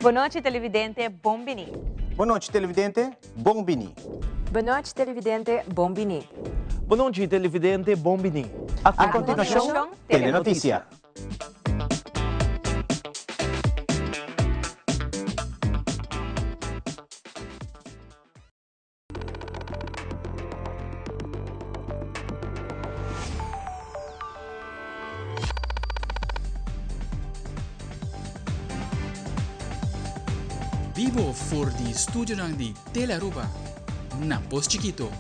Bon nochi televidente, bon bini. Bon nochi televidente, bon bini. Bon nochi televidente, bon bini. Bon nochi televidente, bon bini. A continuacion, Telenoticia. Bibo for di studionan di Telearuba na Pos Chikito.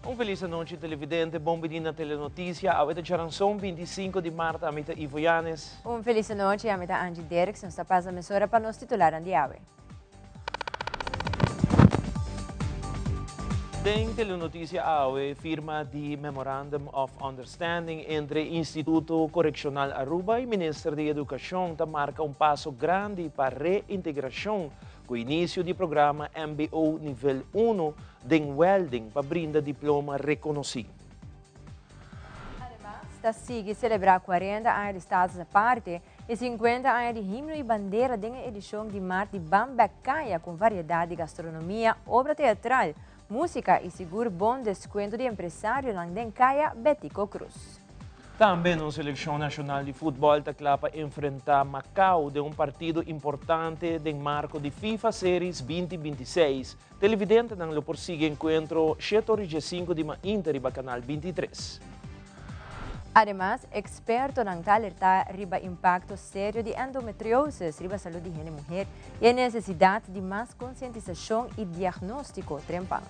Un felis anochi televidente, bon bini na Telenoticia. Awe ta djaranson 25 di maart, ami ta Ivo Yanes. Un felis anochi, ami ta Angie Derks. Nos ta pasa mesora pa nos titularnan di awe. Den Telenoticia awe, firma di Memorandum of Understanding entre Instituto Correccional Aruba y Minister di Educacion ta marca un paso grandi pa reintegracion cu inicio di programa mbo nivel uno den welding pa brinda diploma reconoci. Ademas, ta sigui celebra cuarenta aña di Status Aparte y cincuenta aña di Himno y Bandera den e edicion di maart di Ban Bek Caya cu un variedad di gastronomia, obra teatral, musica y sigur bon descuento di empresarionan den Caya Betico Croes. Tambe nos seleccion nacional di futbol ta cla pa enfrenta Macau den un partido importante den marco di FIFA Series 2026. Televidentenan lo por sigui enkuentro shete ora i diesinku di mainta riba Kanal 23. Ademas, ekspertonan ta alertá riba impakto serio di endometriosis riba salud di hende muher i e nesesidat di mas konsientisashon i diagnóstiko trempan.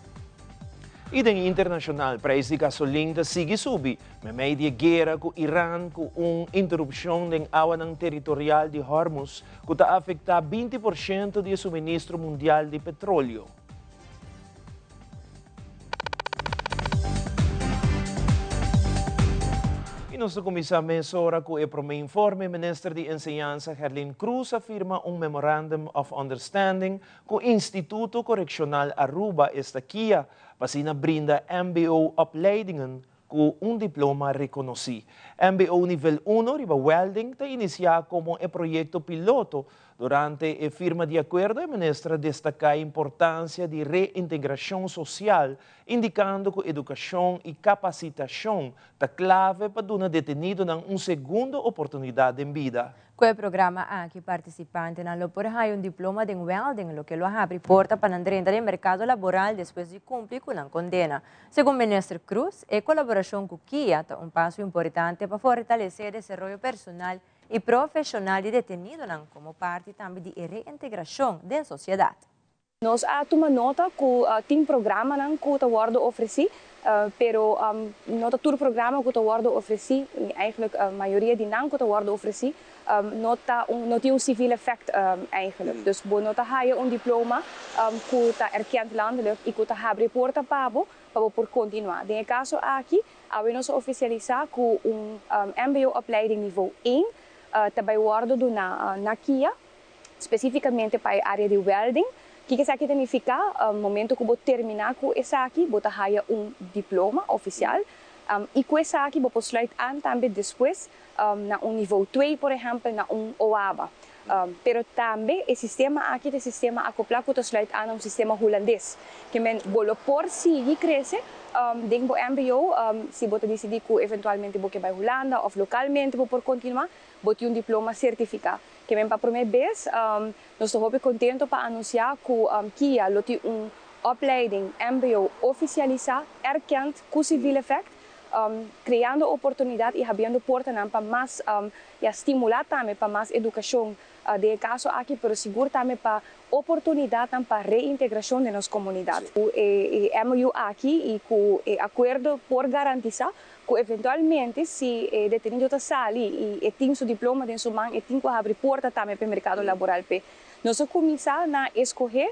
I den internashonal, preis di gasolin ta sigui subi meimei di e guera ku Iran ku un interupshon den awanan teritorial di Hormuz ku ta afektá 20% di e suministro mundial di petroleo. I nos ta kuminsá mesora ku e promé informe. Minister di Enseñansa Gerlin Croes a firma un Memorandum of Understanding ku Instituto Korekshonal Aruba, esta kia, pa asina brinda mbo opleidingen ku un diploma rekonosí. Mbo nivel uno riba welding ta inisiá komo e proyekto piloto. Durante e firma di akuerdo e minister a destaká e importansia di reintegrashon sosial, indikando ku edukashon i kapasitashon ta klave pa duna detenidonan un segundo oportunidat den bida. Ku e programa aki partisipantenan lo por haya un diploma den welding, loke lo habri porta pa nan drenta den merkado laboral despues di kumpli ku nan kondena. Segun Minister Croes, e kolaborashon ku kia ta un paso importante pa fortalesé desaroyo personal i profeshonal di detenidonan komo parti tambe di e reintegrashon den sosiedat. Nos a tuma nota ku tin programanan ku ta wòrdu ofresí, pero no ta tur programa ku ta wòrdu ofresí, eigenlijk mayoria di nan ku ta wòrdu ofresí no ta un no tin un civil effect eigenlijk. Dus bo no ta haya un diploma ku ta erkend landelijk i ku ta habri e porta pa bo pa bo por kontinuá. Den e kaso aki awe nos a ofisialisá ku un mbo opleiding niveau één ta bai wòrdu duná na kia. Spesífikamente pa e área di welding. Kiko esaki ta nifiká? Momento ku bo terminá ku esaki, bo ta haya un diploma ofisial i ku esaki bo por sluit aan tambe despues na un nivo twee, por ehèmpel na un OABA. Pero tambe e sistema aki ta e sistema akoplá ku ta sluit aan na un sistema hulandes. Ke men bo lo por sigui krese den bo mbo si bo ta disidí ku eventualmente bo ke bai Hulanda òf lokalmente bo por kontinuá, bo tin un diploma sertifiká. Ke men pa promé bes nos ta hopi kontento pa anunsiá ku kia lo tin un opleiding mbo ofisialisá, erkend ku civil effect, kreando oportunidat i habiendo portanan pa mas, ya stimulá tambe pa mas edukashon den e kaso aki, pero sigur tambe pa oportunidatnan pa reintegrashon den nos komunidat. Ku e MOU aki i ku e akuerdo por garantisá ku eventualmente si e detenido ta sali i e tin su diploma den su man e tin ku habri porta tambe pa e merkado laboral p'e. Nos a kuminsá na eskohé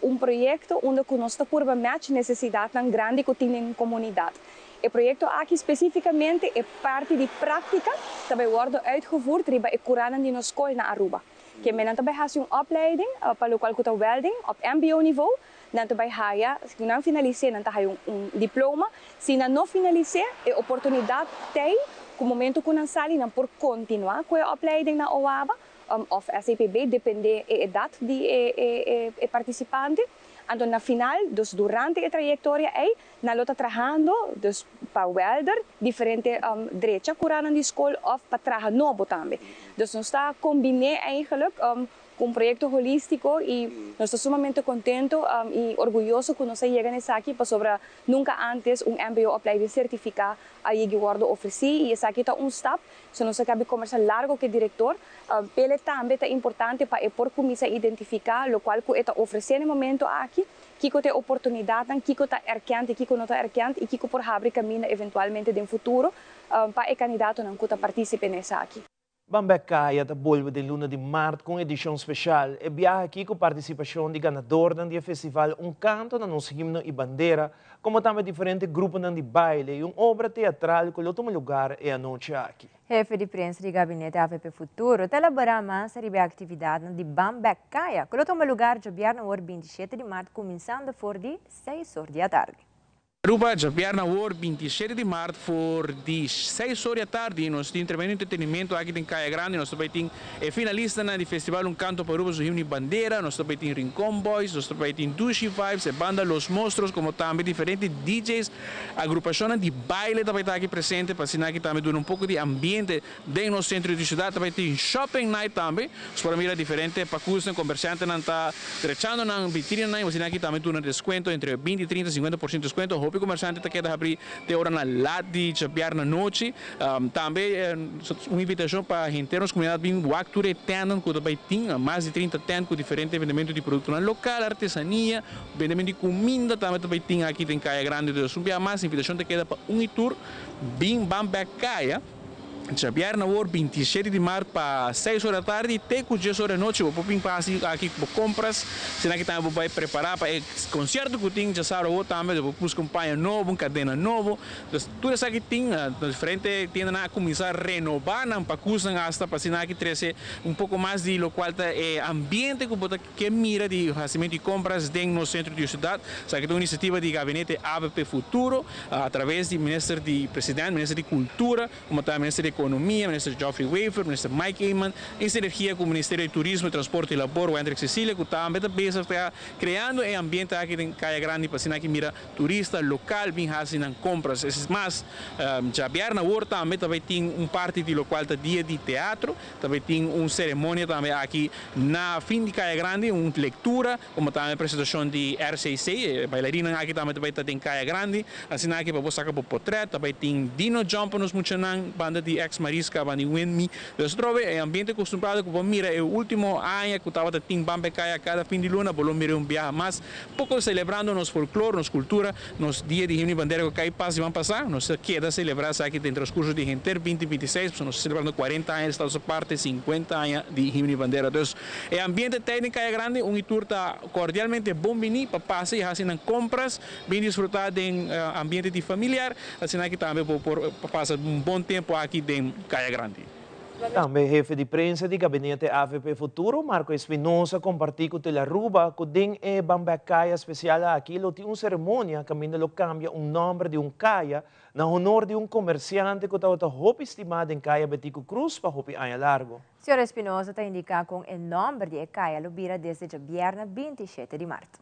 un proyekto unda ku nos ta purba match nesesidatnan grandi ku tin den komunidat. E proyekto aki spesífikamente e parti di práktika ta bai wòrdu uitgevoerd riba e kuranan di nos skol na Aruba. Ke men nan ta bai hasi un opleiding pa lokual ku ta welding op mbo nivo. Nan ta bai haya, si nan finalis'é nan ta haya un diploma, si nan no finalis'é e oportunidat t'ei Ku momento ku nan sali nan por kontinuá ku e opleiding na OABA òf SEPB, dependé e edat di e e partisipante. Anto na final, dus durante e trayektoria ei, nan lo ta trahando, dus pa welder, diferente drecha kuranan di skol òf pa traha nobo tambe. Dus nos ta kombiné eigenlijk ku un proyekto holístiko i nos ta sumamente kontento i orguyoso ku nos a yega na esaki pasobra nunka ántes un mbo-opleiding sertifiká a yegi wòrdu ofresí i esaki ta un stap. So nos a kabi kombersá largo ku e direktor. P'el tambe ta importante pa e por kuminsá identifiká lokual ku e ta ofresé na e momento aki, kiko ta e oportunidatnan, kiko ta erkènt i kiko no ta erkènt i kiko por habri kaminda eventualmente den futuro pa e kandidatonan ku ta partísipe na esaki. Ban Bek Kaya ta bolbe den luna di mart ku un edishon speshal. E biaha aki ku partisipashon di ganadornan di e festival Un Kanto na Nos Himno i Bandera, komo tambe diferente gruponan di baile i un obra teatral ku lo tuma lugar e anochi aki. Hefe di prensa di Gabinete avp Futuro ta elaborá mas riba e aktividatnan di Ban Bek Kaya ku lo tuma lugar djabièrnè awor 27 di mart kuminsando for di seis or di atardi. Aruba, djabièrnè awor 27 di mart for di seis or di atardi nos tin tremendo entretenimento aki den Kaya Grandi. Nos ta bai tin e finalistanan di Festival Un Canto pa Aruba su himno y bandera, nos ta bai tin Rincon Boys, nos ta bai tin Dushi Vibes, e banda Los Monstruos como tambe diferente DJ's, agrupacionnan di baile ta bai ta aki presente pa asina aki tambe duna un poco di ambiente Den nos sentro di siudat ta bai tin shopping night tambe. Nos por a mira diferente pakusnan, komersiantenan ta drechando nan vitrinanan i asina aki tambe duna deskuento entre 20, 30, 50% deskuento. Hopi komersiante ta keda habrí te oranan lat di djabièrnè anochi. Tambe un invitashon pa henter nos komunidat bin wak tur e tèntnan ku ta bai tin, mas di 30 tènt ku diferente bendementu di produktonan lokal, artesania, bendementu di kuminda tambe ta bai tin aki den Kaya Grandi. Dus un bia mas invitashon ta keda pa un i tur bin ban bèk kaya. Djabièrnè awor 27 di mart pa seis ora tardi te ku dies ora anochi bo por bin pa hasi aki bo kompras, asina ki tambe bo bai prepará pa e konsierto ku tin djasabra awor tambe bo por buska un paña nobo, un kadena nobo. Entonces tur esaki tin na diferente tiendanan a kuminsá renobá nan pakusnan asta pa asina aki trese un poko mas di lokual ta e ambiente ku bo ta Ke mira di hasimentu di kompras den nos sentro di siudat. Esaki ta un inisiativa di Gabinete avp Futuro a traves di Minister di President, Minister di Kultura, komo tambe Minister di Ekonomia, Minister Geoffrey Wever, Minister Mike Eman, en sinergia ku Ministerio di Turismo, Transporte i Labor, Wendrick Cecilia, ku tambe ta bezig ta kreando e ambiente aki den Kaya Grandi pa asina aki mira turista lokal bin hasi nan kompras. Es mas, djabièrnè awor tambe ta bai tin un parti di lokual ta dia di teatro. Ta bay tin un ceremonia tambe aki na fin di Caya Grandi, un lectura, como tambe presentacion di RCC, e bailarinnan aki tambe ta bay ta den Caya Grandi. Asina aki pa bo saca bo potret, ta bay tin Dino Jump pa nos muchanan, banda di ex Mariska, banda di Winmi. Dus atrobe e ambiente acostumbrado cu bo mira e ultimo aña cu tabata tin Bambe Caya cada fin di luna, bo lo mira un biaha mas poco celebrando nos folklor, nos cultura, nos Dia di Himno y Bandera cu cay pas siman pasa. Nos ta keda celebra esaki den transcurso di henter 2026, pasobra nos ta celebrando 40 aña di Status Aparte, 50 aña di Himno y Bandera. Dus e ambiente ta den Caya Grandi, un y tur ta cordialmente bon bini pa pasa y haci nan compras, bin disfruta den ambiente di familiar, asina aki tambe bo por pasa un bon tempo aki den Caya Grandi. Tambe hefe di prensa di Gabinete avp Futuro, Marco Espinosa kompartí ku Telearuba ku den e Ban Bek Kaya spesial aki lo tin un seremonia kaminda lo kambia un nòmber di un kaya na honor di un komersiante ku tabata hopi stimá den Kaya Betico Cruz pa hopi aña largo. Señor Espinosa ta indiká kon e nòmber di e kaya lo bira desde djabièrnè 27 di mart.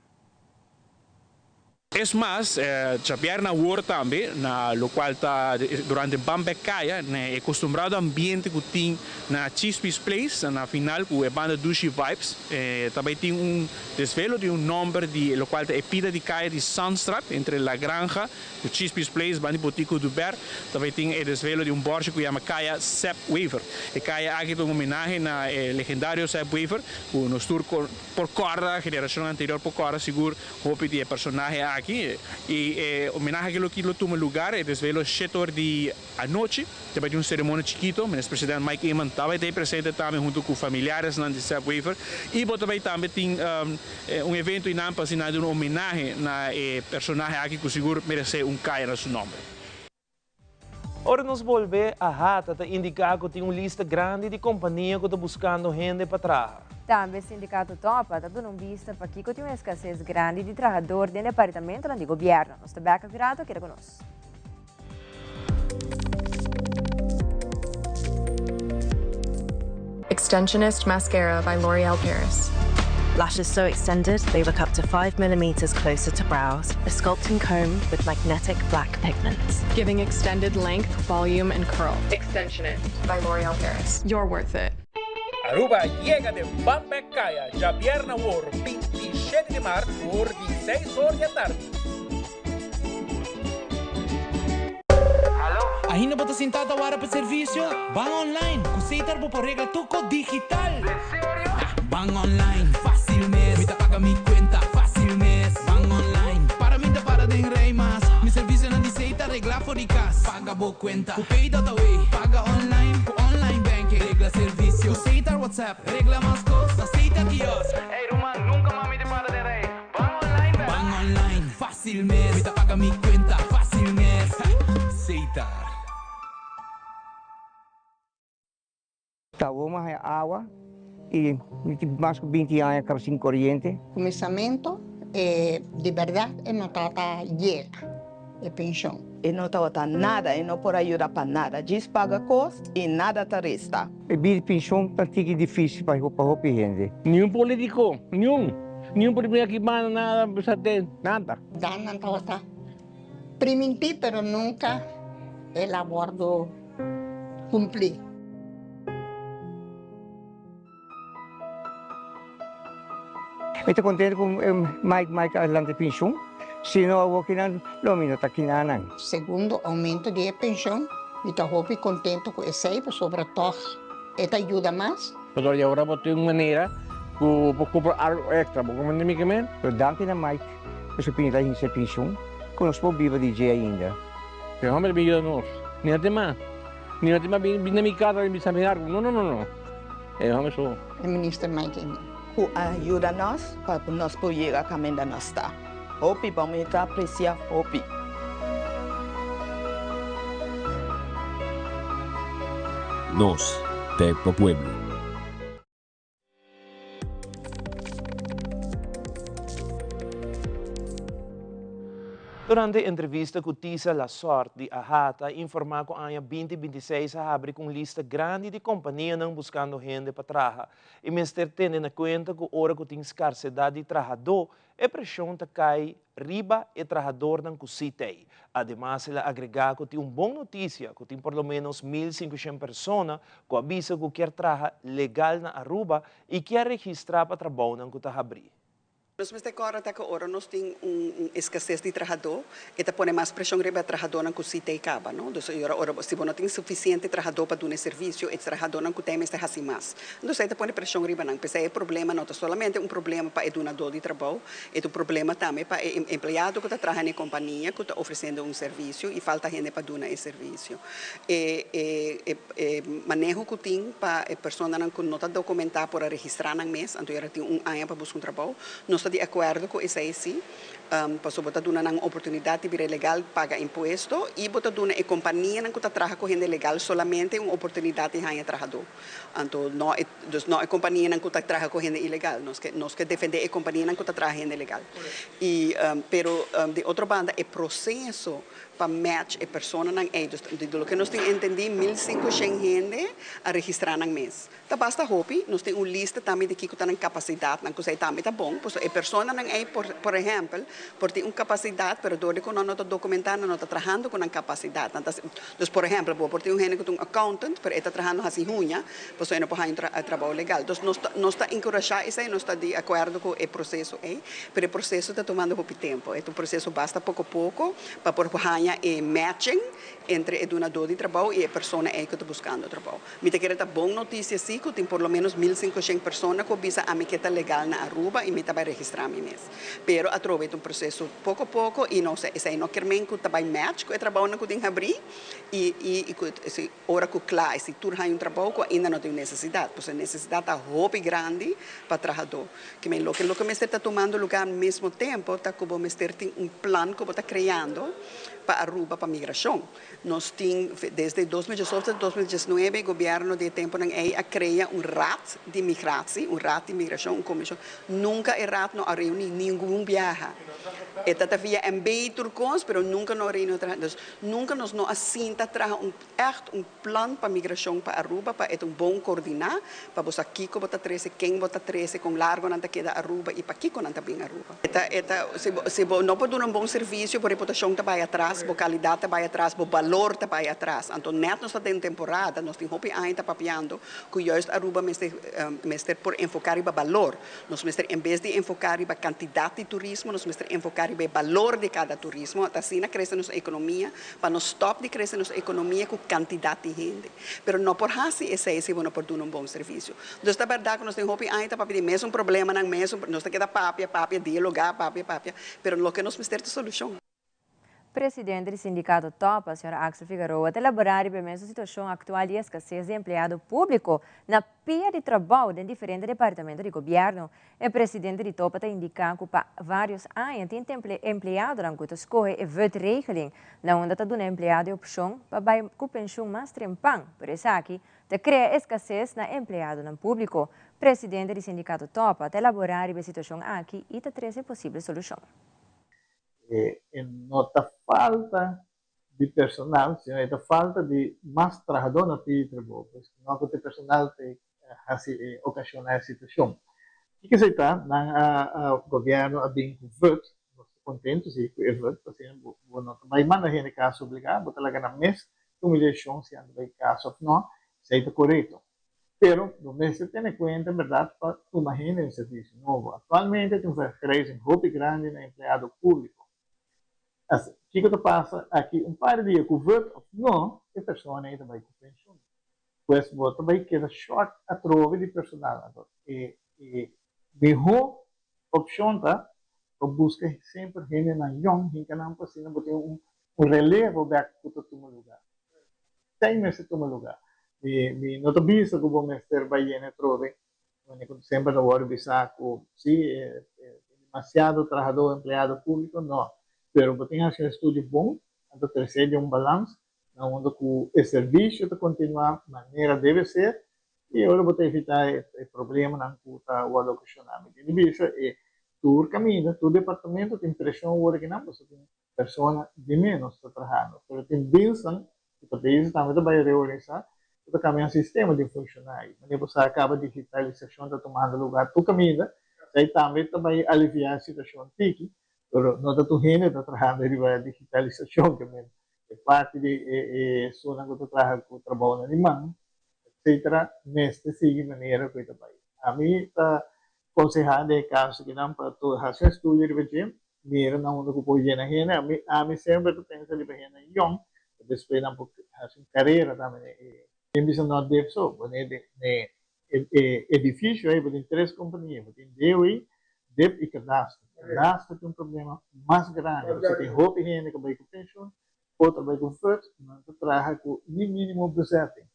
Es mas, djabièrnè awor tambe, na lokual ta durante Ban Bek Kaya, na e kostumbrado ambiente ku tin na Chispi's Place, na final ku e banda Dushi Vibes, ta bai tin un desvelo di un nòmber di lokual ta e pida di kaya di Zandstraat, entre La Granja ku Chispi's Place, banda di Botico Dubert, ta bai tin e desvelo di un bòrshe ku yama Kaya Sep Wever. E kaya aki ta un homenahe na e legendario Sep Wever, ku nos tur por kòrda, generashonnan anterior por kòrda sigur. Hopi di e personahe aki y e homenahe aki lo lo tuma lugar e desvelo shete or di anochi. Ta bai tin un ceremonia chikito, Minister President Mike Eman ta bai ta presente tambe hunto cu familiaresnan di Sep Wever y bo ta bai tambe tin un evento eynan pa asina duna homenahe na e personahe aki cu sigur merece un caya na su nomber. Ora nos bolbe a hata ta indiká ku tin un lista grandi di kompania ku ta buskando hende pa traha. Tambe sindikato Topa ta duna un bista pakiko tin un eskases grandi di trahador den departamentonan di gobièrnu. Nos ta bèk aki rato, keda ku nos. Extensionist Mascara by L'Oreal Paris. Lashes so extended they look up to 5 millimeters closer to brows. A sculpting comb with magnetic black pigments. Giving extended length, volume, and curl. Extensionist by L'Oreal Paris. You're worth it. Aruba yega den Ban Bek Kaya djabièrnè awor 27 di mart for di 6 or di atardi. Ainda bo ta sintá ta wara pa servisio? Ban online! Ku Setar bo por regla tur kos digital! Ban online, fásil mes! Mi ta paga mi kuenta, fásil mes! Ban online, para mi ta para den rei mas! Mi servisionan di Setar reglá for di kas. Paga bo kuenta ku Pay.away, paga online ku online banking, regla servisio ku Setar WhatsApp, regla mas kos na Setar kiosk. Ey ruman, nunka mas mi ta para den rei! Ban online bek! Ban online, fácil mes! Mi ta paga mi cuenta, fácil mes! Setar. Ta wou mas haña awa y mi tin mas cu 20 aña caba sin coriente. Cuminsamentu e di berdad e no tabata yega e pension. E no tabata nada, e no por a yuda pa nada. Djis paga cos y nada ta resta. E bida pension ta tiki dificil pa hopi hende. Niun politico, niun, niun politico aki manda nada, bisa te, nada. Dan nan tabata priminti pero nunca el a wordo cumpli. Mi ta contento cu Mike Mike a lanta e pension, si no awor kinan lo mi no ta kinanan. Segundo aumento di e pension, mi ta hopi contento cu esey pasobra tog e ta yuda mas. Pasobra y awor bo tin un manera cu bo cumpra algo extra, bo comprende mi kimen? Pero danki na Mike cu su pinta hinca e pension cu nos por biba di dje ainda. E homber bin yuda nos, mi no tin mas, mi no tin mas bin na mi casa bin bisa mi algo, no no no no. E home so. E minister Mike Eman. Cu a yuda nos pa cu nos por yega caminda nos ta. Hopi bon mi ta aprecia hopi. Nos ta pa pueblo. Durante entrevista ku Tisa Lasort di AHATA a informá ku aña 2026 a habri ku un lista grandi di kompanianan buskando hende pa traha i mester tene na kuenta ku ora ku tin skarsedat di trahadó e preshon ta kai riba e trahadornan ku sí t'ei. Ademas el a agregá ku tin un bon notisia ku tin por lo ménos 1500 persona ku a bisa ku kier traha legal na Aruba i kier registrá pa trabounan ku ta habrí. Nos mester kòrda ta ku ora nos tin un eskases di trahadó, e ta pone mas preshon riba e trahadónan ku sí ta e kaba, no? Dus ora ora si bo no tin sufisiente trahadó pa duna e servisio, e trahadónan ku ta e mester hasi mas. Entonces e ta pone preshon riba nan. P'esei e problema no ta solamente un problema pa e dunadó di trabou, e ta un problema tambe pa e empleado ku ta traha na e kompania ku ta ofresiendo un servisio i falta hende pa duna e servisio. E e E maneho ku tin pa e personanan ku no ta dokumentá por a registrá nan mes, anto yora tin un aña pa buska un trabou. Nos ta di akuerdo ku esei sí, pasobra bo ta duna nan un oportunidat di bira legal, paga impuesto i bo ta duna e kompanianan ku ta traha ku hende legal solamente un oportunidat di haña trahadó. Anto no e dus no e kompanianan ku ta traha ku hende ilegal. Nos ke nos ke defendé e kompanianan ku ta traha hende legal. I pero di otro banda e proseso pa match e personanan ei. Dus di loke nos tin entendí 1500 hende a registrá nan mes. Ta basta hopi, nos tin un lista tambe di kiko ta nan kapasidatnan, ku esei tambe ta bon, pasobra e personanan ei por por ehèmpel por tin un kapasidat pero dor di ku nan no ta dokumentá nan no ta trahando ku nan kapasidat. Nan ta dus por ehèmpel bo por tin un hende ku ta un accountant pero e ta trahando hasi huña pasobra e no por haña un trabou legal. Dus nos ta nos ta enkurashá esei, nos ta di akuerdo ku e proseso ei, pero e proseso ta tumando hopi tempu. E ta un proseso basta poko poko. Pa por haña e matching entre e dunadó di trabou i e persona ei ku ta buskando trabou. Mi ta kere ta bon notisia si ku tin por lo ménos 1500 persona ku a bisa ami ke ta legal na Aruba i mi ta bai registrá mi mes. Pero atrobe ta un proseso poko poko i no esei no kier men ku ta bai match ku e trabounan ku tin habrí i i ku si ora ku kla i si tur haña un trabou ku ainda no tin un nesesidat. Pasobra e nesesidat ta hopi grandi pa trahadó. Ke men loke loke mester ta tumando lugar mesmo tempo ta ku bo mester tin un plan ku bo ta kreando pa Aruba pa migrashon. Nos tin desde 2018 ta 2019 gobierno di e temponan ei a krea un raad di migratie, un raad di migrashon, un komishon. Nunka e raad no a reuni ningun biaha. E ta ta via MB tur kos, pero nunka no Reino traha. Dus nunka nos no a sinta traha un ègt un plan pa migrashon pa Aruba pa e ta un bon koordiná, pa bo sa kiko bo ta trese, ken bo ta trese, kon largo nan ta keda Aruba i pakiko nan ta bin Aruba. E ta e ta si bo si bo no por duna un bon servisio bo reputashon ta bai atras, bo kalidat ta bai atras, bo balor ta bai atras. Anto nèt nos ta den temporada, nos tin hopi aña ta papiando ku juist Aruba mester mester por enfoká riba balor. Nos mester en bes di enfoká riba kantidat di turismo, nos mester enfoká riba e balor di kada turismo. Ta asina krese nos ekonomia, pa nos stòp di krese nos ekonomia ku kantidat di hende. Pero no por hasi esei si bo no por duna un bon servisio. Dus ta bèrdat ku nos tin hopi aña ta papia di mesun problemanan, mesun, nos ta keda papia, papia, dialogá, papia, papia, pero loke nos mester ta solushon. Presidente di sindicato Topa, señor Axel Figaroa, ta elabora riba e mesun situacion actual di escasez di empleado publico na pia di trabao den diferente departamento di gobierno. E presidente di Topa ta indica cu pa varios aña tin empleadonan cu ta scoge e VUT-regeling, na unda ta duna empleado e opcion pa bay cu pensioen mas trempan, pero esaki ta crea escasez na empleadonan publico. Presidente di sindicato Topa ta elabora riba e situacion aki y ta trece posible solucion. E no ta falta di personal, sino e ta falta di mas trahadó na pidi trabou. Pues no ku te personal ta hasi e okashoná e situashon. Kiko esei ta? Nan a gobièrnu a bin ku vùt, nos ta kontentu si ku e vùt, pasobra bo no ta bai manda hende kas obligá, bo ta laga nan mes tuma e desishon si nan ta bai kas òf nò, esei ta korekto. Pero bo mester tene kuenta en bèrdat pa tuma hende den servisio nobo. Aktualmente tin un vergrijzing hopi grandi na empleado públiko. Asina, kiko ta pasa aki un par di dia ku vùt òf no, e persona ei ta bai ku penshun. Pues bo ta bai keda shòrt atrobe di personal. Anto e e mihó opshon ta pa buska semper hendenan yòn hinka nan pa asina bo tin un un relevo bek ku ta tuma lugá. Esei mester tuma lugá. Mi mi no ta bisa ku bo mester bai yena atrobe, manera ku semper ta wòrdu bisá ku si e tin demasiado trahadó, empleado públiko, no. Pero bo tin hasi un estudio bon, anto tresé den un balans na unda ku e servisio ta kontinuá manera debe ser i ora bo ta evitá e problemanan ku ta wòrdu okashoná. Mi tin di bisa e tur kaminda, tur departamento tin preshon awor akinan pasobra tin persona di ménos ta trahando, pero tin dienstnan ku ta bezig tambe ta bai reorganisá, ku ta kambia nan sistema di funshoná. I manera bo sa kaba digitalisashon ta tumando lugá tur kaminda, esei tambe ta bai aliviá e situashon tiki, pero no ta tur hende ta trahando riba digitalisashon, ke men e parti di e esunnan ku ta traha ku trabounan di man, etsetera, mester sigui manera ku e ta bai. Ami ta konsehá den e kaso kinan pa tur hasi un estudio riba dje, Mira na unda ku por yena hende. Ami ami semper ta pensa riba hende yòn, pa despues nan por hasi un karera tambe den e. Den bisa no def so, bo ne den ne e edifisio ei bo tin tres kompania, bo tin DOI, dip i Kadaster. Kadaster tin un problema mas grandi, pasobra tin hopi hende ku bai ku penshun, otro bai ku vut, nan ta traha ku ni minimo bezetting.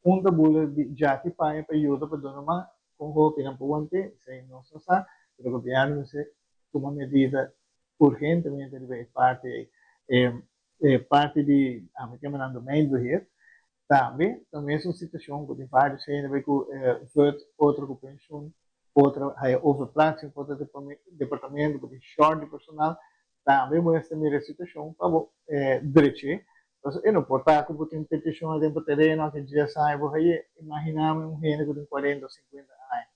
Un ta bula di djaki paña pa yuda pa duna man kon hopi nan por want'é, esei nos no sa, pero gobièrnu mester tuma medida urgentemente riba e parti ei. E parti di ami ta yama nan domeinbeheer tambe ta mesun situacion cu tin varios hende bay cu vut, otro cu pensioen, otro haya overplaatsing pa otro departamento cu tin short di personal, tambe mester mira e situacion pa bo dreche. Pasobra e no por ta cu bo tin peticion aden pa tereno aki dies aña bo haye, imagina mi un hende cu tin cuarenta o cincuenta aña.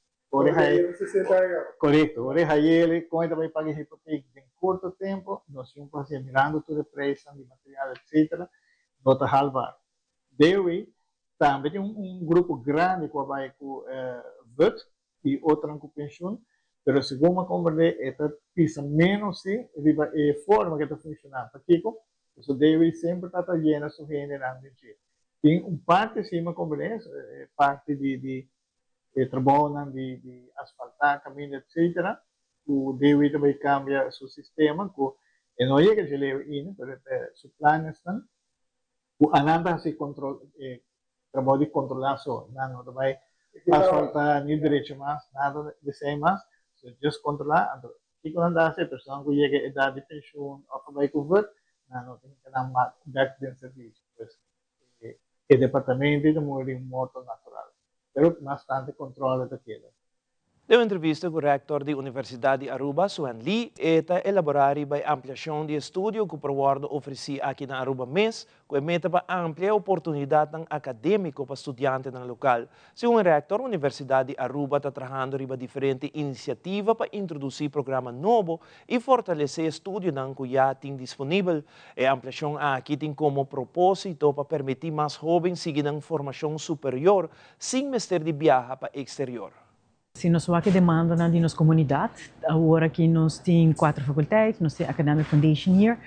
Korekto. Ora e hayele, kon e ta bai paga e hipotek den korto tempu, nos tin un por hasié mirando tur e preisnan di material etsetera, no ta halba. Dewi tambe tin un grupo grandi ku a bai ku vut i otronan ku penshun, pero segun mi a komprendé e ta pisa ménos sí riba e forma ku e ta funshoná. Pakiko? Pasobra Dewi semper ta ta yena su hendenan den dje. Tin un parti sí mi a komprendé, e parti di e trabounan di di asfaltá kaminda etcetera ku DW ta bai kambia su sistema ku e no yega dje leu ainda pero su planesnan ku anan ta hasi kontrol e trabou di kontrolá so nan no ta bai asfaltá ni drecha mas nada di esei mas so just kontrolá anto kiko nan ta hasi e personanan ku yega edat di penshun òf a bai ku vut nan no tin ke nan bèk den servisio pues E departamento ta muri di un morto natural, pero mas tante controle ta keda. Den un entrevista cu rector di Universidad di Aruba, Suen Lee, e ta elabora riba e ampliacion di estudio cu por wordo ofreci aki na Aruba mes, cu e meta pa amplia oportunidadnan academico pa studiantenan local. Segun e rector, Universidad di Aruba ta trahando riba diferente iniciativa pa introduci programa nobo y fortalece estudionan cu ya tin disponibel. E ampliacion aki tin como proposito pa permiti mas hoben sigui nan formacion superior sin mester di biaha pa exterior. Si nos wak e demandanan di nos comunidad, awor aki nos tin cuater faculteit, nos tin Academic Foundation Year,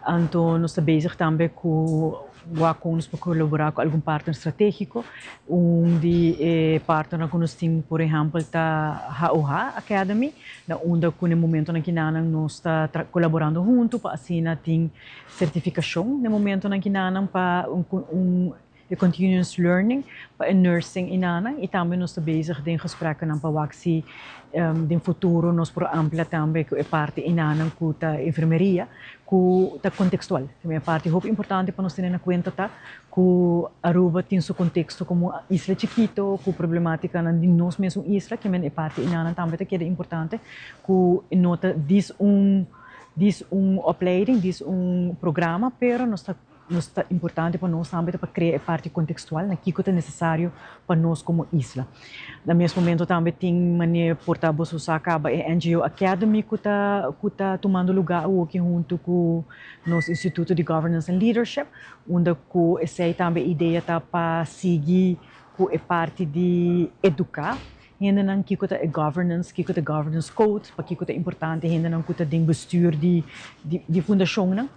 anto nos ta bezig tambe cu wak con nos por colabora cu algun partner strategico. Un di e partnernan cu nos tin por ehempel ta HOH Academy, na unda cu na e momentonan kinanan nos ta colaborando hunto pa asina tin certificacion na e momentonan kinanan pa un E continuous learning pa e nursing inana y tambe nos ta bezig den gesprekkennan pa wak si den futuro nos por amplia tambe cu e parti inanan cu ta enfermeria cu ta contextual. E parti hopi importante pa nos tene na cuenta ta cu Aruba tin su contexto como isla chikito cu problematicanan di nos mesun isla kimen e parti inanan tambe ta keda importante cu no ta dis un dis un opleiding dis un programa pero nos ta Nos ta importante pa nos tambe ta pa crea e parti contextual na kico ta necesario pa nos como isla. Na mes momento tambe tin manera por ta boso sa caba e NGO Academy cu ta cu ta tumando lugar awoki hunto cu nos Instituto di Governance and Leadership unda cu esey tambe e idea ta pa sigui cu e parti di educa hendenan kiko ta e governance, kiko ta e governance code, pakiko ta importante hendenan ku ta den bestuur di di fundacionnan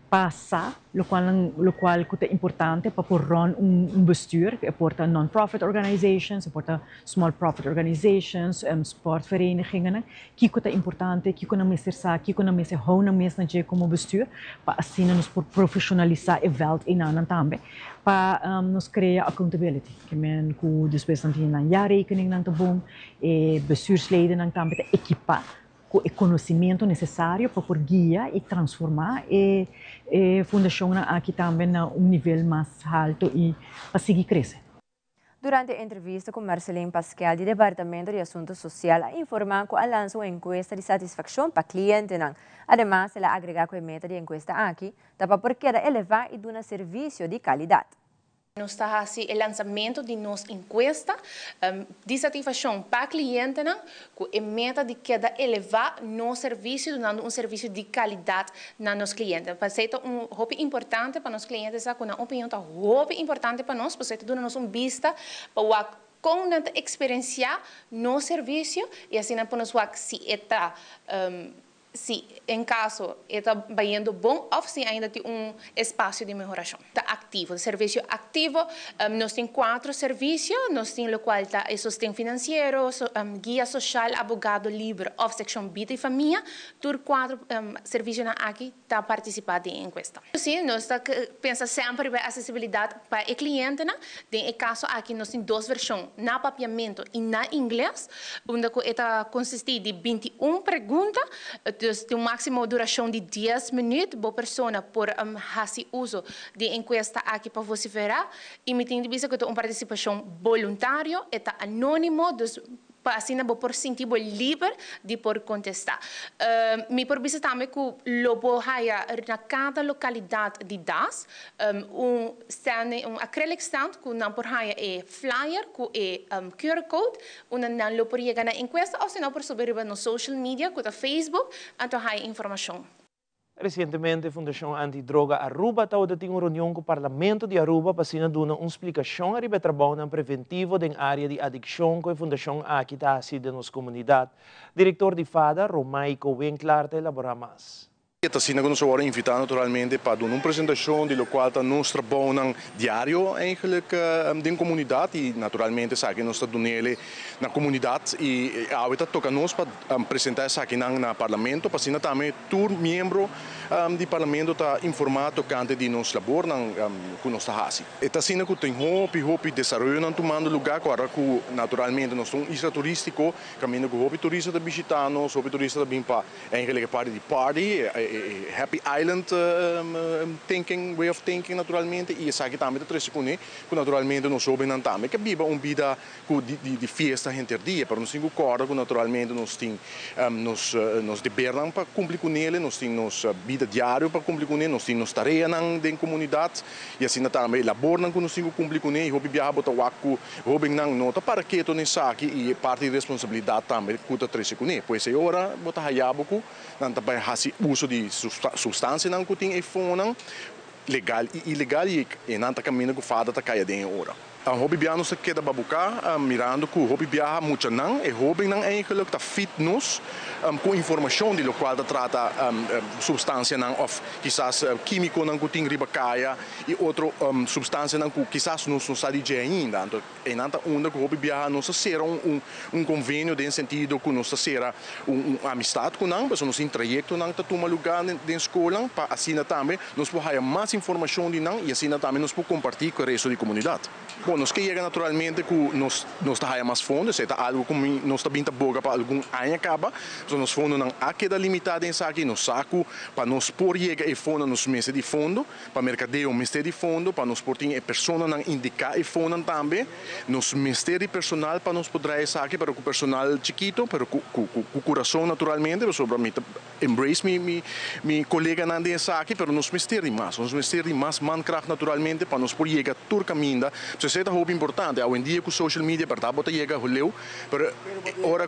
pa sa lokual nan lokual ku ta importante pa por run un bestuur, e por ta non profit organizations, e por ta small profit organizations, sportverenigingennan, kiko ta importante, kiko nan mester sa, kiko nan mester hou nan mes na dje komo bestuur pa asina nos por profesionalisa e veld einanan tambe pa nos krea accountability. Ke men ku despues nan tin nan jaarrekeningnan ta bon, e bestuursledennan tambe ta ekipá ku e konosementu nesesario pa por guia i transformá e e fundashonnan aki tambe na un nivel mas haltu i pa sigui krese. Durante e entrevista ku Marceline Paskel di Departamento di Asunto Sosial a informá ku a lansa un enkuesta di satisfakshon pa klientenan. Ademas el a agregá ku e meta di e enkuesta aki ta pa por keda elevá i duna servisio di kalidat. Nos ta hasi e lansamento di nos enkuesta di satisfakshon pa klientenan ku e meta di keda elevá nos servisio dunando un servisio di kalidat na nos kliente. Pasei ta un hopi importante pa nos kliente sa ku nan opinion ta hopi importante pa nos pasobra e ta duna nos un bista pa wak kon nan ta eksperensiá nos servisio i asina por nos wak si e ta si en caso e ta bayendo bon of si ainda tin un espacio di mehoracion. Ta activo, servicio activo, nos tin cuatro servicio, nos tin locual ta e sosten financiero, guia social, abogado liber of seccion bida y famia, tur cuatro servicionan aki ta participa den e encuesta. Si, nos ta pensa semper riba e accesibilidad pa e clientenan, den e caso aki nos tin dos version, na Papiamento y na Ingles, unda cu e ta consisti di 21 pregunta, dus tin un maximo duracion di 10 minuut, bo persona por haci uso di e encuesta aki pa vocifera y mi tin di bisa cu ta un participacion boluntario, e ta anonimo, dus Pa asina bo por sinti bo liber di por kontestá. Mi por bisa tambe ku lo bo haya na kada lokalidat di das un standing, un acrylic stand ku nan por haya e flyer ku e QR code unda nan lo por yega na enkuesta òf si no por subi riba nos social media ku ta Facebook anto haya informashon. Resientemente Fundashon Anti Droga Aruba tabata tin un reunion ku Parlamento di Aruba pa asina duna un splikashon ariba e trabounan preventivo den área di adikshon ku e fundashon aki ta hasi den nos komunidat. Direktor di fada, Romaico Winklaar ta elaborá mas. E ta asina ku nos a wòrdu invitá naturalmente pa duna un presentashon di lokual ta nos trabounan diario eigenlijk den komunidat i naturalmente esaki nos ta dun'ele na komunidat i awe ta toka nos pa presentá esakinan na Parlamento pa asina tambe Tur miembro di Parlamento ta informá tokante di nos labornan ku nos ta hasi. E ta asina ku tin hopi, hopi desaroyonan tumando lugá ku ora ku naturalmente nos ta un isla turístiko kaminda ku hopi turista ta bishitá nos, hopi turista ta bin pa eigenlijk e parti di party. e happy island thinking, way of thinking naturalmente i esaki tambe ta trese kuné ku naturalmente nos hóbennan tambe ke biba un bida ku di fiesta henter dia, pero nos tin ku kòrda ku naturalmente nos tin nos nos debernan pa kumpli kunele, nos tin nos bida diario pa kumpli kuné, nos tin nos tareanan den komunidat i asina tambe e labornan ku nos tin ku kumpli kuné i hopi biaha bo ta wak ku Hóbennan no ta para keto na esaki i e parti di responsabilidat tambe ku ta trese kuné. Pues e ora bo ta haya bo ku nan ta bai hasi uso di supstansianan ku tin e fonnan, legal i ilegal, i e nan ta kaminda ku fada ta kai aden e ora. Hopi biaha nos ta keda babuká mirando ku hopi biaha muchanan, e hóbennan eigenlik ta fit nos ku informashon di lokual ta trata supstansianan òf kisas kímikonan ku tin riba kaya. I otro supstansianan ku kisas nos no sa di dje ainda. Anto einan ta unda ku hopi biaha nos ta sera un un konvenio den sentido ku nos ta sera un un amistat ku nan, pasobra nos tin trayektonan ta tuma lugá den skolnan pa asina tambe nos por haya mas informashon di nan i asina tambe nos por kompartí ku e resto di komunidat. Bon, nos ke yega naturalmente ku nos nos ta haya mas fondo, esei ta algu ku mi nos ta bin ta boga pa algun aña kaba, pasobra nos fondonan a keda limitá den esaki, nos sa ku pa nos por yega e fondo nos mester di fondo. Pa merkadeo mester di fondo, pa nos por tin e personanan indiká e fondonan tambe. Nos mester di personal pa nos por draai esaki, pero ku personal chikito, pero ku ku ku kurason naturalmente, pasobra mi ta embrace mi mi mi koleganan den esaki, pero nos mester di mas. Nos mester di mas mankracht naturalmente pa nos por yega tur kaminda. So esei ta hopi importante. Awendia ku social media bèrdat bo ta yega leu, pero ora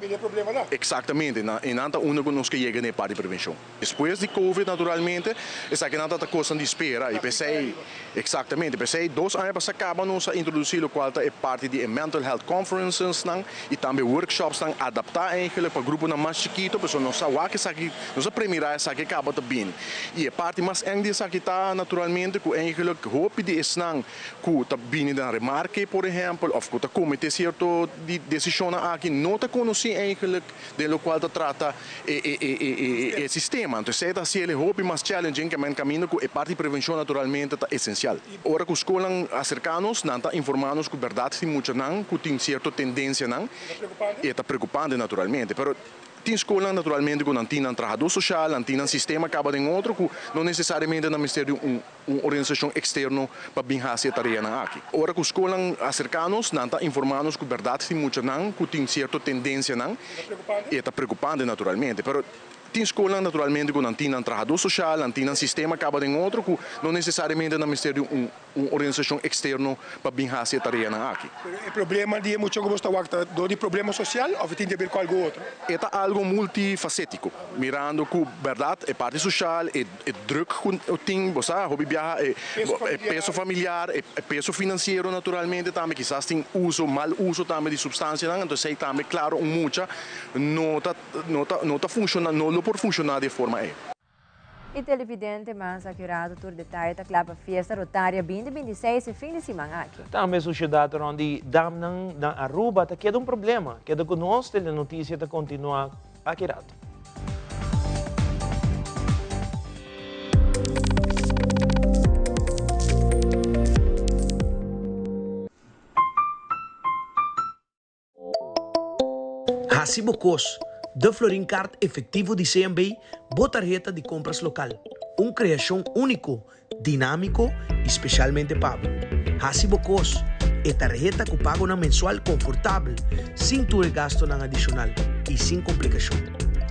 Eksaktamente, e nan ta unda ku nos ke yega na e parti di prevenshon. Despues di Covid naturalmente esakinan ta ta kosnan di spera y p'esey exactamente p'esey dos aña pasa caba nos a introduci locual ta e parti di e mental health conferences nan y tambe workshops nan adapta eigenlijk pa gruponan mas chikito pasobra nos sa wak esaki nos a premira esaki caba ta bini y e parti mas eng di esaki ta naturalmente cu eigenlijk hopi di esnan cu ta bini den remarke por ehempel of cu ta comete cierto di decisionnan aki no ta conoci eigenlijk den locual ta trata e sistema. Entonces esey ta haciele hopi mas challenging ke men caminda cu e parti prevencion naturalmente ta esencial. Ora cu scolnan acerca nos, nan ta informa nos cu berdad tin muchanan cu tin cierto tendencianan y e ta preocupante naturalmente. Pero tin scolnan naturalmente cu nan tin nan trahador social, nan tin nan sistema caba den otro cu no necesariamente nan mester di un. Un organisashon eksterno pa bin hasi e tareanan aki. Ora ku skolnan aserká nos, nan ta informá nos ku bèrdat tin muchanan ku tin sierto tendensianan i e ta preokupante naturalmente. Pero tin skolnan naturalmente ku nan tin nan trahadó soshal, nan tin nan sistema kaba den otro ku no nesesariamente nan mester di un organisashon eksterno pa bin hasi e tareanan aki. Pero e problema di e mucha ku bo sta wak ta dor di problema sosial òf e tin di aber ku algu otro? E ta algu multifasétiko, mirando ku bèrdat e parti soshal, e. E druk ku tin, bo sa, hopi biaha e peso familiar, e peso finansiero naturalmente tambe, kisas tin uso, mal uso tambe di supstansianan, anto esei tambe klaro un mucha no ta no ta no ta funshoná, no lo por funshoná di e forma ei. E televidente mas akurado tur detaye ta kla pa Fiesta Rotaria 2026 e fin di siman aki. Tambe sushedat rond di damnan na Aruba ta keda un problema. Keda ku nos, Telenotisia ta kontinuá aki rato. Hasi bo kos, De Florin Card Efectivo di CMB, bo tarheta di kompras lokal. Un kreashon úniko Dinámiko i spesialmente pa bo. Hasi bo kos! E tarheta ku pagonan mensual konfortabel, sin tur e gastonan adishonal i sin komplikashon.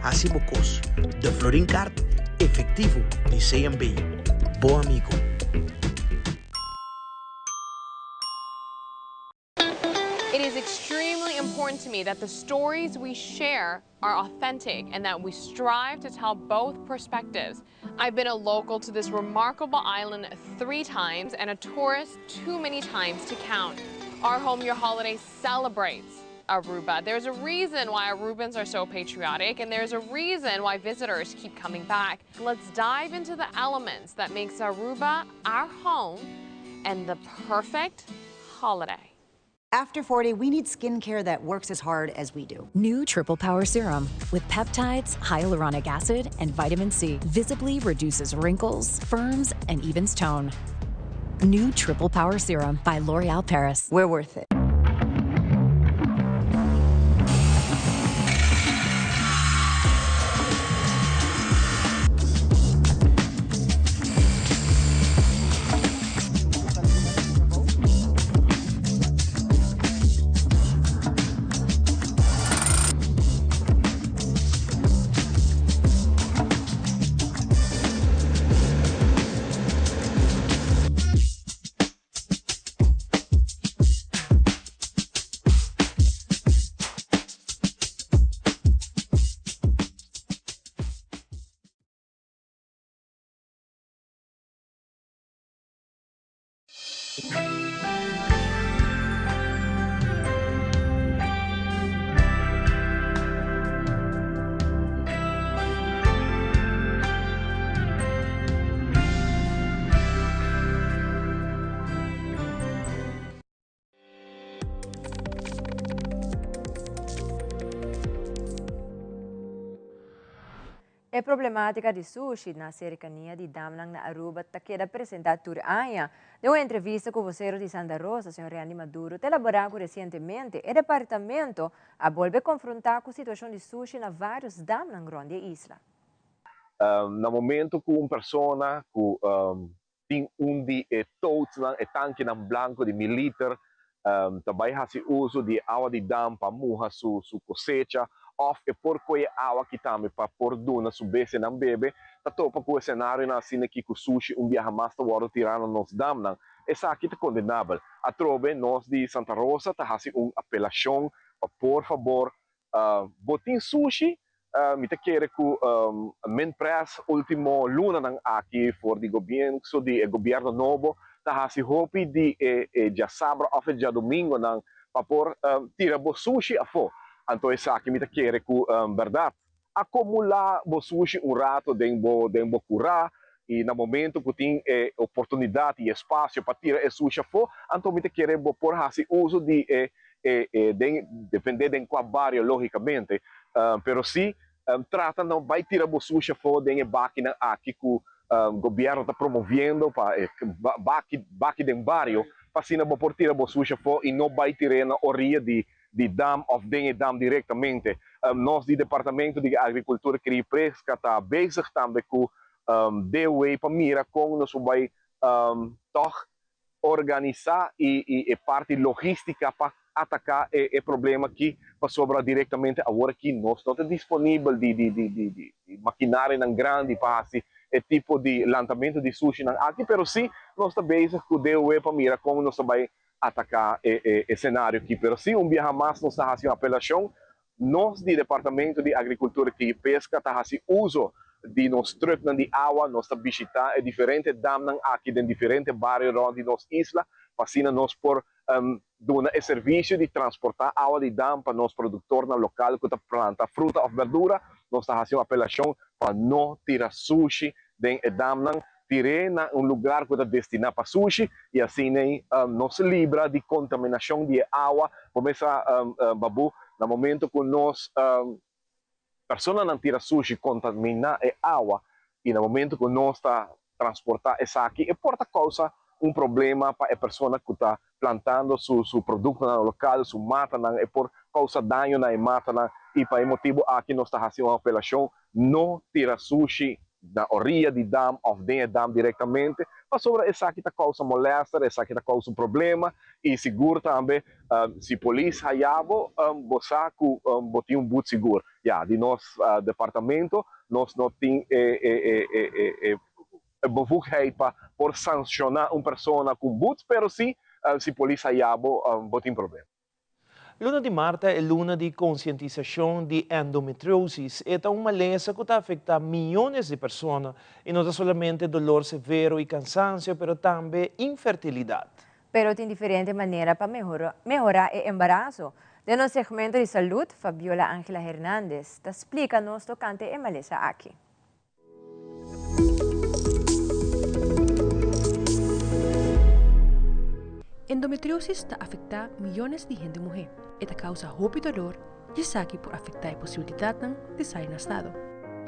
Hasi bo kos! De Florin Card efektivo di CMB. Bo amigo. It is extremely important to me that the stories we share are authentic and that we strive to tell both perspectives. I've been a local to this remarkable island three times and a tourist too many times to count. Our Home Your Holiday celebrates Aruba. There's a reason why Arubans are so patriotic and there's a reason why visitors keep coming back. Let's dive into the elements that makes Aruba our home and the perfect holiday. After 40, we need skincare that works as hard as we do. New Triple Power Serum with peptides, hyaluronic acid, and vitamin C visibly reduces wrinkles, firms, and evens tone. New Triple Power Serum by L'Oreal Paris. We're worth it. E problematica di sushi na cercania di damnan na Aruba ta keda presenta tur aña. Den un entrevista cu vocero di Santa Rosa, señor Randy Maduro, ta elabora cu recientemente e departamento a bolbe confronta cu situacion di sushi na varios damnan rond di e isla. Na momento cu un persona cu tin un di e toatsnan, e tankinan blanco di mil liter, ta bai haci uso di e awa di dam pa muha su su cosecha of e por coye awa aki tambe pa por duna su bestianan bebe, ta topa cu e scenarionan asina aki cu sushi un biaha mas ta wordo tira na nos damnan. Esaki ta condenabel. Atrobe nos di Santa Rosa ta haci un apelacion pa por fabor Bo tin sushi? Mi ta kere ku Minpres ultimo lunanan aki for di gobienso di e gobierno nobo ta hasi hopi di e djasabra of e djadomingonan pa por tira bo sushi afó. Anto esaki mi ta kere ku bèrdat. Akomulá bo sushi un rato den bo den bo kurá i na momento ku tin e oportunidat i espasio pa tira e sushi afó anto mi ta kere bo por hasi uso di e e e den depende den kua bario logicamente pero si trata no bai tira bo sushi afo den e bakinan aki ku gobierno ta promoviendo pa e baki baki den bario pa asina bo por tira bo sushi afo y no bai tir'e na oriya di di dam of den e dam directamente. Nos di departamento di agricultura kria y pesca ta bezig tambe ku DOW pa mira kon nos por bai tog organisá i i e parti logística pa ataká e e problema aki pasobra direktamente awor aki nos no ta disponibel di di di di di makinarianan grandi pa hasi e tipo di lantamentu di sushinan aki pero si nos ta bezig ku DOW pa mira kon nos ta bai ataká e e e senario aki pero si un biaha mas nos ta hasi un apelashon Nos di Departamento di Agricultura i Pesca ta haci uzo di nos trucknan di awa, nos ta bishita e diferente damnan aki den diferente bario rond di nos isla pa asina nos por duna e servicio di transporta awa di dam pa nos productornan local cu ta planta fruta of berdura. Nos ta haci un apelacion pa no tira sushi den e damnan, tir'é na un lugar ku ta destiná pa sushi i asin'ei nos libra di kontaminashon di e awa. Bo mester babu na momento ku nos personanan tira sushi kontaminá e awa i na momento ku nos ta transportá esaki e por ta kousa un problema pa e persona ku ta plantando su su produktonan lokal, su matanan, e por kousa daño na e matanan i pa e motibu aki nos ta hasi un apelashon no tira sushi na oriya di dam òf den e dam direktamente pasobra esaki ta kousa molèster, esaki ta kousa un problema i sigur tambe si polis haya bo, bo sa ku bo tin un but sigur. Ya, di nos departamento nos no tin e e e e bevoegdheid pa por sanciona un persona cu un boet, pero si si polis haya bo, bo tin problema. Luna di mart ta e luna di concientisacion di endometriosis. E ta un malesa cu ta afecta miyones di persona y no ta solamente dolor severo y cansancio, pero tambe infertilidad. Pero tin diferente manera pa mehora e embaraso. Den nos segmento di salud, Fabiola Angela Hernandez ta splica nos tocante e malesa aki. Endometriosis ta afektá miyones di hende muhé. E ta kousa hopi dolor i esaki por afektá e posibilidatnan di sali na stado.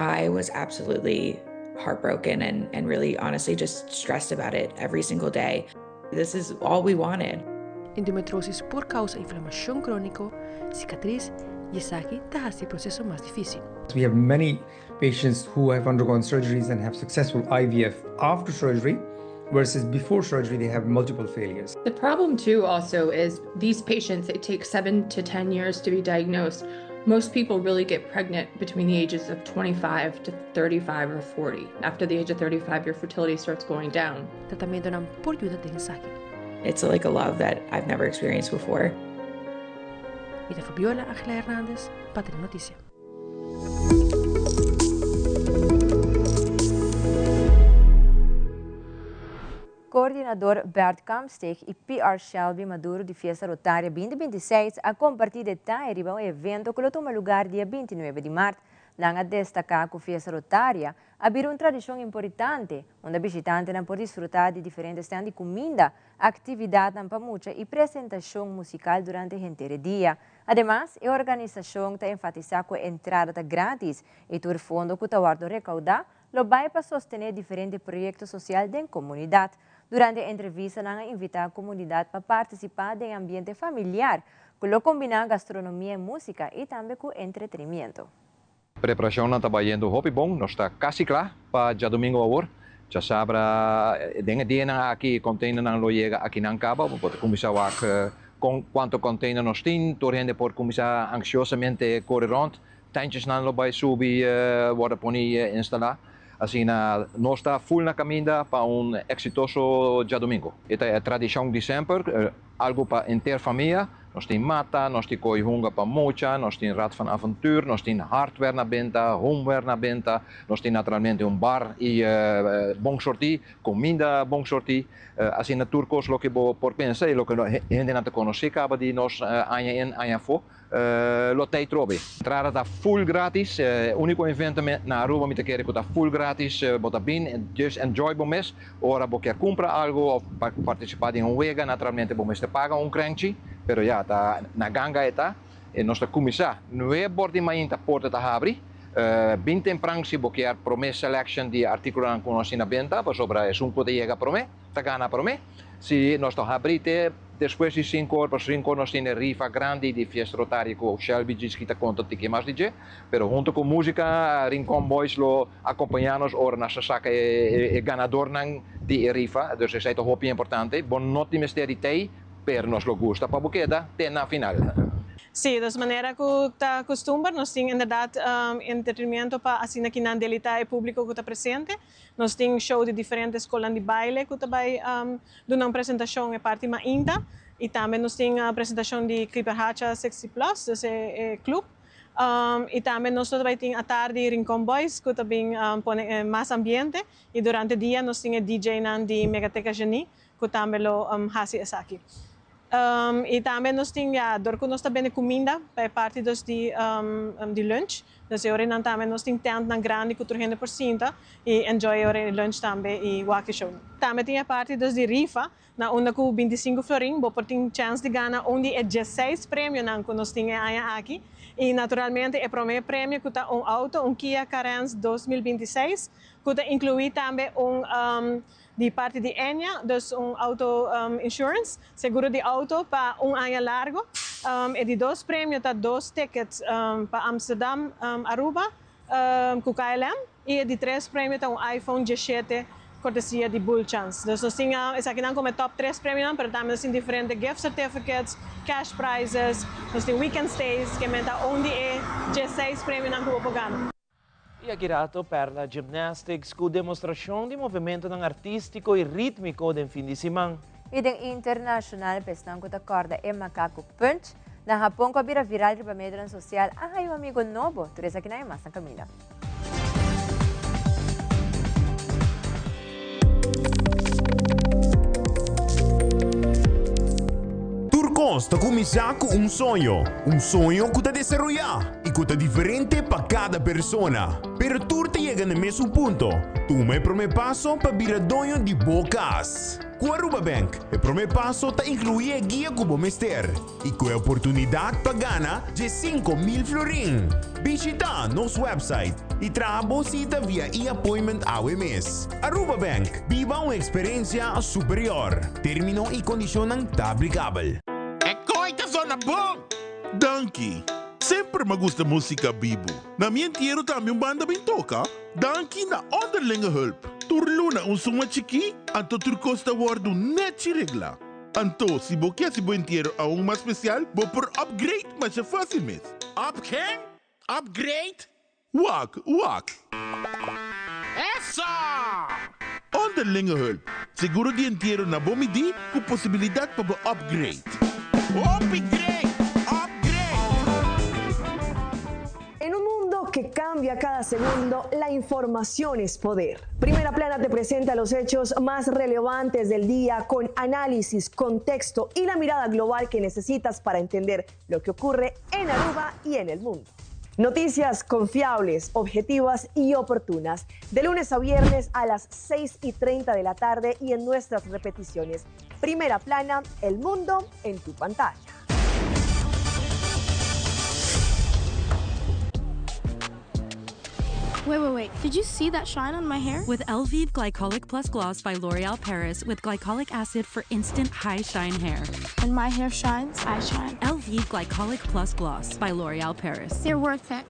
I was absolutely heartbroken and and really honestly just stressed about it every single day. This is all we wanted. Endometriosis por kousa inflamashon króniko, sikatris i esaki ta hasi e proseso mas difísil. We have many patients who have undergone surgeries and have successful IVF after surgery versus before surgery they have multiple failures. The problem too also is these patients, it takes 7 to 10 years to be diagnosed. Most people really get pregnant between the ages of 25 to 35 or 40. After the age of 35, your fertility starts going down. Tratamentonan por yuda den esaki. It's like a love that I've never experienced before. Mi ta Fabiola Angela Hernandez pa Telenoticia. Coordinador Bert Kamsteeg y PR Shelby Maduro di Fiesta Rotaria 2026 a comparti detaye riba un evento cu lo tuma lugar dia 29 di maart. Nan a destaca cu Fiesta Rotaria a bira un tradicion importante, unda bishitantenan por disfruta di diferente stand di cuminda, actividadnan pa mucha y presentacion musical durante henter e dia. Ademas, e organisacion ta enfatisa cu e entrada ta gratis y tur fondo cu ta wordo recauda lo bay pa sostene diferente proyecto social den comunidad. Durante e entrevista nan a invita comunidad pa participa den ambiente familiar cu lo combina gastronomia y musica y tambe cu entretenimiento. Preparacionnan ta bayendo hopi bon, nos ta casi cla pa djadomingo awor. Djasabra den e dianan aki e containernan lo yega akinan caba, bo por cuminsa wak con cuanto container nos tin, tur hende por cuminsa ansiosamente core rond, tentjesnan lo bay subi wordo poni instala. Asina nos ta full na caminda pa un exitoso djadomingo. E ta e tradicion di semper, algo pa henter famia. Nos tin mata, nos tin kooi hunga pa mucha, nos tin rad van avontuur, nos tin hardware na benta, homeware na benta, nos tin naturalmente un bar y bon sorti, cominda bon sorti. Asina tur cos loke bo por pensa y loke hendenan ta conoce caba di nos aña in aña afo. Lo tei trobe. Entrada ta full gratis, e unico evento na Aruba mi ta kere cu ta full gratis, bo ta bin just enjoy bo mes, ora bo kier cumpra algo of participa den un wega naturalmente bo mester paga un crenchi, pero ya ta na ganga e ta, e nos ta cuminsa nuebe or di mainta porta ta habri, bin tempran si bo kier prome selection di articulonan cu nos tin na benta pasobra esun cu ta yega prome ta gana prome, si nos ta habri te. Despues di sinku or pa sinku or nos tin e rifa grandi di Fiesta Rotaria ku Shelby Djisky ta konta tiki mas di dje. Pero hunto ku músika Rincon Boys lo akompañá nos ora nos ta saka e ganadornan di e rifa. Dus esei ta hopi importante. Bo no tin mester di tei, pero nos lo gusta pa bo keda te na final. Sí, dus manera ku ta kustumber nos tin inderdat entretenimiento pa asina ki nan delitá e públiko ku ta presente. Nos tin show di diferente skolnan di baile ku ta bai duna un presentashon e parti mainta i tambe nos tin presentashon di Clipper Hacha 60 Plus, dus e club. I tambe nos lo ta bai tin atardi Rincon Boys ku ta bin pone mas ambiente i durante dia nos tin e DJ-nan di Megateca Genie ku tambe lo hasi esaki. I tambe nos tin ya dor ku nos ta bende kuminda pa e parti dus di di lunch. Dus e ora einan tambe nos tin tentnan grandi ku tur hende por sinta i enjoy e ora di lunch tambe i wak e shownan. Tambe tin e parti dus di rifa na unda ku 25 florin bo por tin chèns di gana un di e diesseis premionan ku nos tin e aña aki. I naturalmente e promé premio ku ta un outo, un Kia Carens 2026 ku ta inkluí tambe un Di parti di Ennia, dus un auto insurance, seguro di auto pa un aña largo. E di dos premio ta dos tickets pa Amsterdam, Aruba cu KLM y e di tres premio ta un iPhone 17 cortesia di Bullchance. Dus nos tin esakinan como e top tres premionan, pero tambe nos tin diferente gift certificates, cash prizes, nos tin weekend stays, ke men ta un di e 16 premionan cu bo por gana. I aki rato Perla Gymnastics ku demostrashon di movementonan artístiko i rítmiko den fin di siman. I den internashonal pa esnan ku ta kòrda e makaku Punch na Hapon ku a bira viral riba medionan sosial a haña un amigo nobo. Tur esakinan i mas na kaminda. Tur kos ta kuminsá ku un soño, un soño ku ta desaroyá i ku ta diferente pa kada persona. Pero tur ta yega na e mesun punto, tuma e promé paso pa bira doño di bo kas. Ku Aruba Bank, e promé paso ta inkluí e guia ku bo mester. I ku e oportunidat pa gana dje 5000 florin. Bishita nos website i traha bo sita via e-appointment awe mes. Aruba Bank, biba un experencia superior. Termino i condicionnan ta aplicabel. E kooi ta zona bon! Danki! Semper m'a gusta musica bibu. Na mi entiero tambe un banda bin toca. Danki na Onderlinge Hulp. Tur luna un suma chikí, anto tur cos ta wordu nechi regla. Anto, si bo ke hasi bo entiero aun mas spesial, bo por upgrade masha fásil mes. Up ken? Upgrade? Wak, wak. Eso! Onderlinge hulp, seguro di entiero na bo midí ku posibilidat pa bo upgrade. Hopi great! Upgrade! En un mundo que cambia cada segundo, la información es poder. Primera Plana te presenta los hechos más relevantes del día con análisis, contexto y la mirada global que necesitas para entender lo que ocurre en Aruba y en el mundo. Noticias confiables, objetivas y oportunas. De lunes a viernes a las 6 y 30 de la tarde y en nuestras repeticiones. Primera plana, el mundo en tu pantalla. Wait, wait, wait. Did you see that shine on my hair? With Elvive Glycolic Plus Gloss by L'Oreal Paris with glycolic acid for instant high shine hair. When my hair shines, I shine. Elvive Glycolic Plus Gloss by L'Oreal Paris. They're worth it.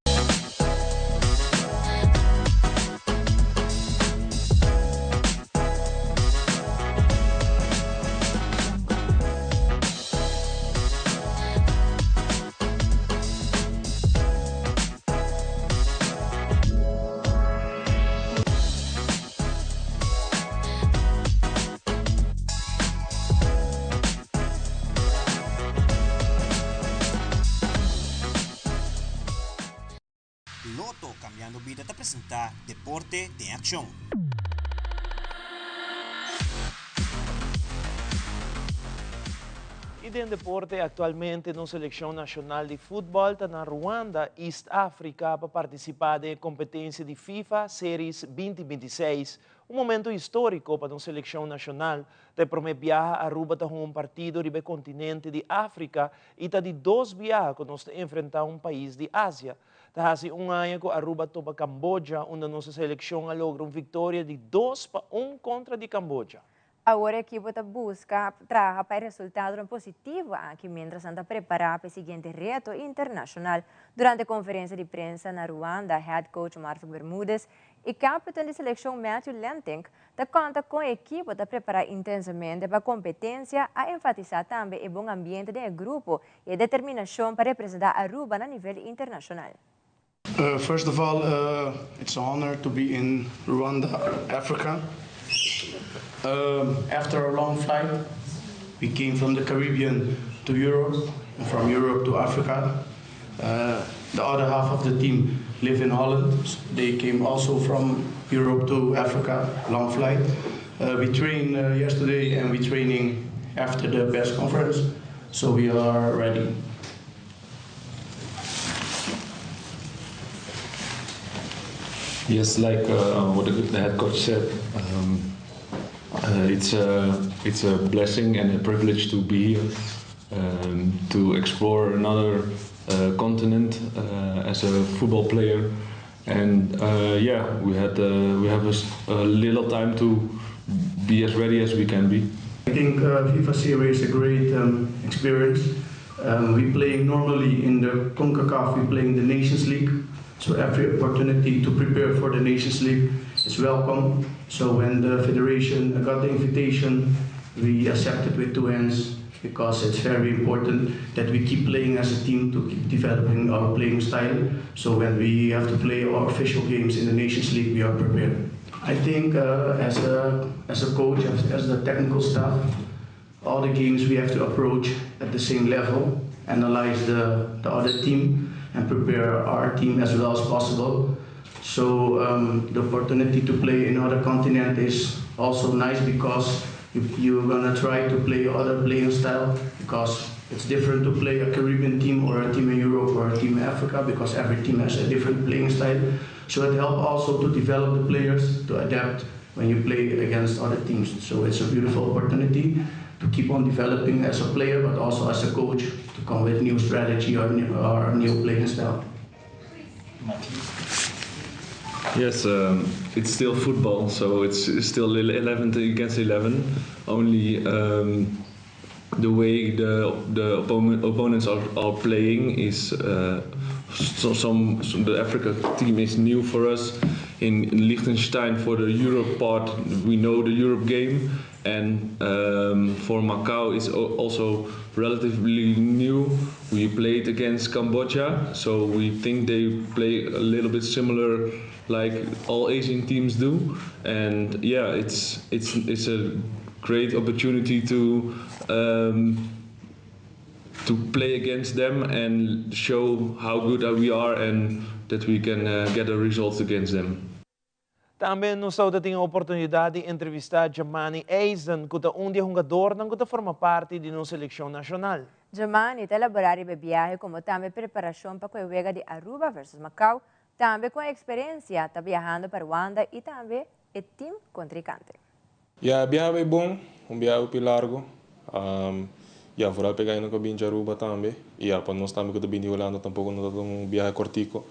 Lotto Cambiando Bida ta presenta Deporte den Accion. Y den deporte actualmente nos seleccion nacional di futbol ta na Rwanda, East Africa pa participa den e competencia di FIFA Series binti binti seis. Un momento historico pa nos seleccion nacional. Ta e prome biaha Aruba ta hunga un partido riba e continente di Africa y ta di dos biaha cu nos ta enfrenta un pais di Asia. Ta haci un aña cu Aruba topa Cambodja unda nos seleccion a logra un victoria di dos pa un contra di Cambodja. Awor e ekipo ta buska traha pa e resultadonan positivo aki mientras nan ta prepara pa e siguiente reto internashonal. Durante konferensia di prensa na Ruanda, head coach Marvic Bermudez i kapitan di selekshon Matthew Lentink ta konta kon e ekipo ta prepara intensamente pa kompetensia, a enfatisá tambe e bon ambiente den e grupo i e determinashon pa representá Aruba na nivel internashonal. First of all, it's an honor to be in Rwanda, Africa. After a long flight, we came from the Caribbean to Europe, and from Europe to Africa. The other half of the team live in Holland. They came also from Europe to Africa, long flight. We trained yesterday and we training after the press conference, so we are ready. Yes, like what the head coach said, it's a, it's a blessing and a privilege to be here, to explore another continent as a football player. And yeah, we had we have a, a little time to be as ready as we can be. I think FIFA Series is a great experience. We playing normally in the CONCACAF, we playing the Nations League. So every opportunity to prepare for the Nations League is welcome. So when the federation got the invitation, we accepted with two hands because it's very important that we keep playing as a team to keep developing our playing style. So when we have to play our official games in the Nations League, we are prepared. I think as a as a coach, as, as the technical staff, all the games we have to approach at the same level, analyze the, the other team, and prepare our team as well as possible. So um, the opportunity to play in other continent is also nice because you, you're gonna try to play other playing style because it's different to play a Caribbean team or a team in Europe or a team in Africa because every team has a different playing style. So it helps also to develop the players to adapt when you play against other teams. So it's a beautiful opportunity to keep on developing as a player, but also as a coach to come with new strategy or new, or new playing style. Yes, it's still football, so it's still 11 against 11. Only the way the the opponent, opponents are, are playing is so some, some the Africa team is new for us. In, in Liechtenstein for the Europe part, we know the Europe game, and for Macau it's also relatively new. We played against Cambodia, so we think they play a little bit similar like all Asian teams do. And yeah, it's it's it's a great opportunity to to play against them and show how good we are and that we can get a result against them. Tambe nos tabata tin e oportunidat di entrevistá Jamani Eisden ku ta un di e hungadornan ku ta forma parti di nos selekshon nashonal. Djamani ta elabora riba e biahe como tambe preparacion pa cu e wega di Aruba versus Macau, tambe con e experiencia ta biahando pa Rwanda y tambe e team contrincante. Ya, e biahe bay bon, un biahe hopi largo. Ya, vooral p'e gainan cu a bin dje Aruba tambe. Y ya, pa nos tambe cu ta bin di Hulanda tampoco no ta un biahe cortico.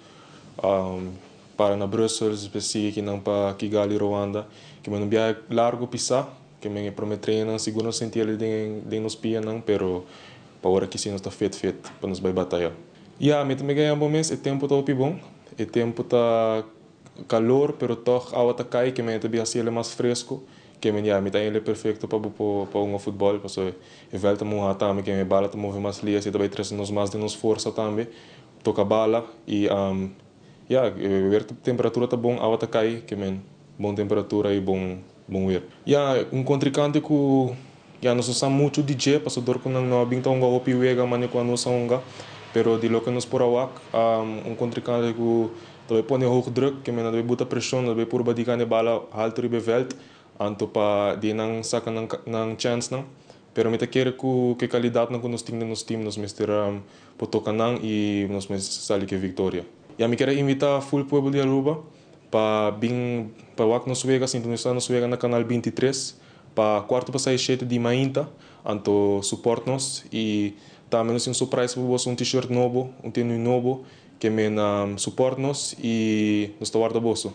Para na Brussels, despues sigui kinan pa Kigali, Rwanda. Ke men un biahe largo pisa, ke men e prome trenan sigur nos sinti el den den nos pianan, pero pa ora aki si nos ta fit fit pa nos bay bataya. Ya, mi ta mega yama bo mes, e tempo ta hopi bon. E tempo ta Calor pero tog awa ta cay ke men ta bin haci el mas fresco ke men ya mi ta el perfecto pa bo por pa hunga futbol paso e veld ta muha tambe ke men bala ta move mas lia si ta bay trece nos mas den nos forsa tambe toca bala y ya e weer temperatura ta bon awa ta cay ke men bon temperatura y bon bon weer. Ya un contrincante cu ya nos no sa mucho di dje paso dor cu nan no a bin ta hunga hopi wega mane cu anos a hunga pero di loke nos por a wak un contrincante cu Ta bay pone hoog druk, ke men a bay buta preshon, a bay purba di gana e bala haltu riba e vèlt, anto pa di nan saka nan nan chènsnan. Pero mi ta kere ku ku e kalidatnan ku nos tin den nos tim nos mester por toka nan i nos mester sali ku e viktoria. Ya mi kier a invitá ful pueblo di Aruba pa bin pa wak nos wega, sintonisá nos wega na kanal 23 pa kuarto pasá e shete di mainta, anto supòrt nos i tambe nos tin un surprise pa boso, un t-shirt nobo, un tenue nobo Ke men support nos y nos ta warda boso.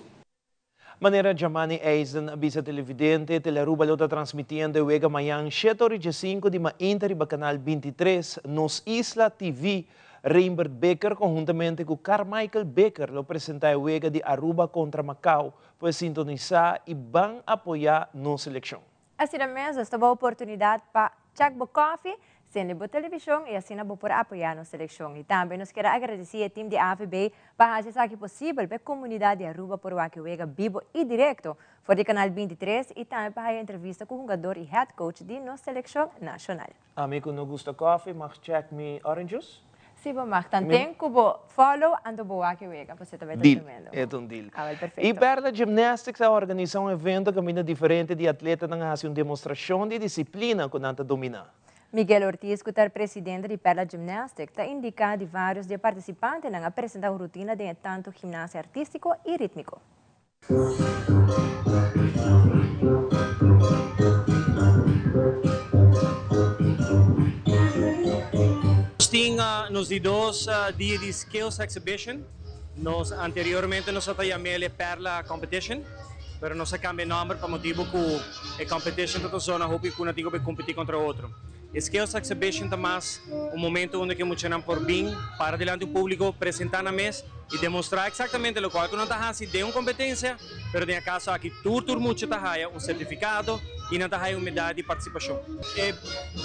Manera Djamani Eisden a bisa televidente, Telearuba lo ta transmitiendo e wega mañan shete ora y diesinco di mainta riba canal 23, Nos Isla TV. Reinbert Bikker conhuntamente cu Carmichael Bikker lo presenta e wega di Aruba contra Macao. Pues sintonisa y ban apoya nos seleccion. Asina mes, nos ta bo oportunidad pa check bo koffie, sende bo television y asina bo por apoya nos seleccion. Y tambe nos kier a agradeci e team di AVB pa haci esaki posibel pa e comunidad di Aruba por wak e wega bibo y directo for di Canal 23 y tambe pa haya entrevista cu hungador y head coach di nos seleccion nacional. Ami cu no gusta koffie mag check mi orange juice? Si bo mag, tanten cu bo follow anto bo wak e wega pasobra ta bay ta Deal, tremendo. e ta un deal. Awel E perfecto. Perla Gymnastics a organisa un evento caminda diferente di atletanan a haci un demostracion di disciplina cu nan ta domina. Miguel Ortiz cu ta e presidente di Perla Gymnastics ta indica di varios di e participantenan a presenta un rutina den e tanto gimnasia artistico y ritmico. Nos tin nos di dos dia di Skills Exhibition. Nos anteriormente nos a ta yam'el e Perla Competition, pero nos a cambia e nomber pa motibo cu e competition ta ta zona hopi cu nan tin cu bay competi contra otro. E Skills Exhibition ta mas un momento unda cu e muchanan por bin para dilanti un publico, presenta nan mes y demostra exactamente locual cu nan ta haci den un competencia, pero den e caso aki tur tur mucha ta haya un certificado y nan ta haya un medaya di participacion. E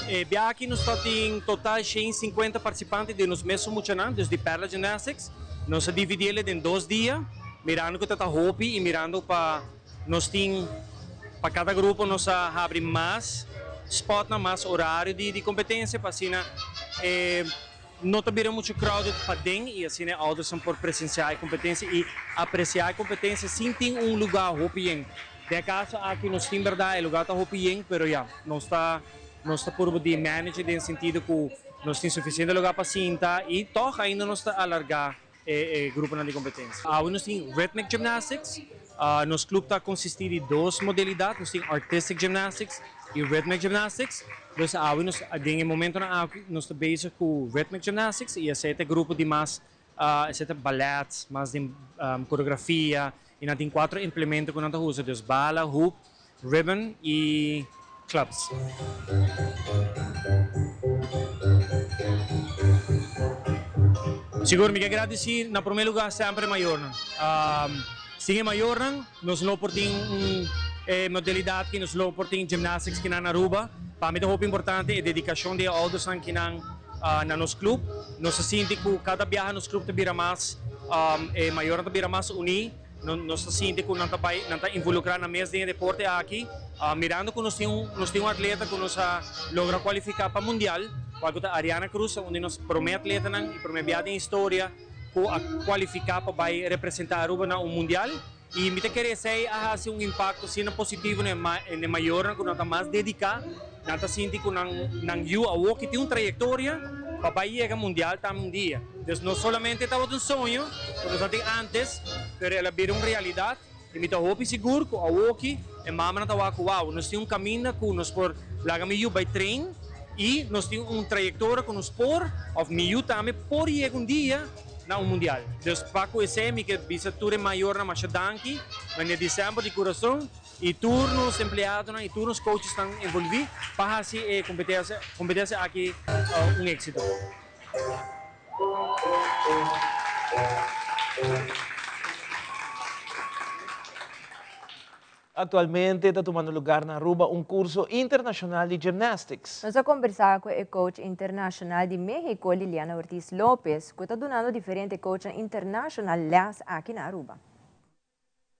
e bia aki nos ta tin total 150 participante di nos mesun muchanan, dus di Perla Gymnastics. Nos a dividi el'e den dos dia, mirando cu ta ta hopi y mirando pa Nos tin, pa kada grupo nos a habri mas spotnan, mas orario di di kompetensia pa asina e no ta bira muchu crowded paden i asina e oudersnan por presensiá e kompetensia i apresiá e kompetensia sin tin un lugá hopi yen. Den e kaso aki nos tin bèrdat e lugá ta hopi yen pero ya nos ta nos ta purba di manage den sentido ku nos tin sufisiente lugá pa sinta i tòg ainda nos ta alargá e gruponan di kompetensia. Awe nos tin Rhythmic Gymnastics. Nos club ta konsistí di dos modalidat, nos tin Artistic Gymnastics i Rhythmic Gymnastics. Dus awe nos den e momentonan aki nos ta bezig ku Rhythmic Gymnastics i esei ta e grupo di mas esei ta ballet, mas den koreografia i nan tin kuatro implemento ku nan ta usa, dus bala, hoop, Ribbon y clubs. Sigur mi ke gradisi na prome lugar semper e mayornan. Sin e mayornan nos no por tin un e modalidad ki nos lo por tin gymnastics kinan na Aruba. Pa mi ta hopi importante e dedicacion di e oudersnan kinan na nos club. Nos ta sinti cu cada biaha nos club ta bira mas e mayornan ta bira mas uni. Nos ta sinti ku nan ta bai, nan ta involukrá nan mes den e deporte aki. Mirando ku nos tin un, nos tin un atleta ku nos a logra kualifiká pa mundial, kual ku ta Ariana Cruz, ta un di nos promé atletanan i promé bia den historia ku a kualifiká pa bai representá Aruba na un mundial. I mi ta kere esei a hasi un impakto asina positivo na e mayornan ku nan ta mas dediká. Nan ta sinti ku nan nan yu awor ki tin un trayektoria pa bai yega mundial tambe un dia. Dus no solamente tabata un soño ku nos a tin antes, pero el a bira un realidat i mi ta hopi sigur ku awoki e mamanan ta wak ku wou, nos tin un kaminda ku nos por laga mi yu bai train i nos tin un trayektoria ku nos por òf mi yu tambe por yega un dia na un mundial. Dus pa ku esei mi ke bisa tur e mayornan masha danki, manera di semper di kurason. Y tur nos empleadonan y tur nos coachesnan envolvi pa haci e competencia aki un exito. Actualmente ta tumando lugar na Aruba un curso internacional di gymnastics. Nos a conversa cu e coach internacional di Mexico, Liliana Ortiz Lopez, cu ta dunando diferente coachnan internacional les aki na Aruba.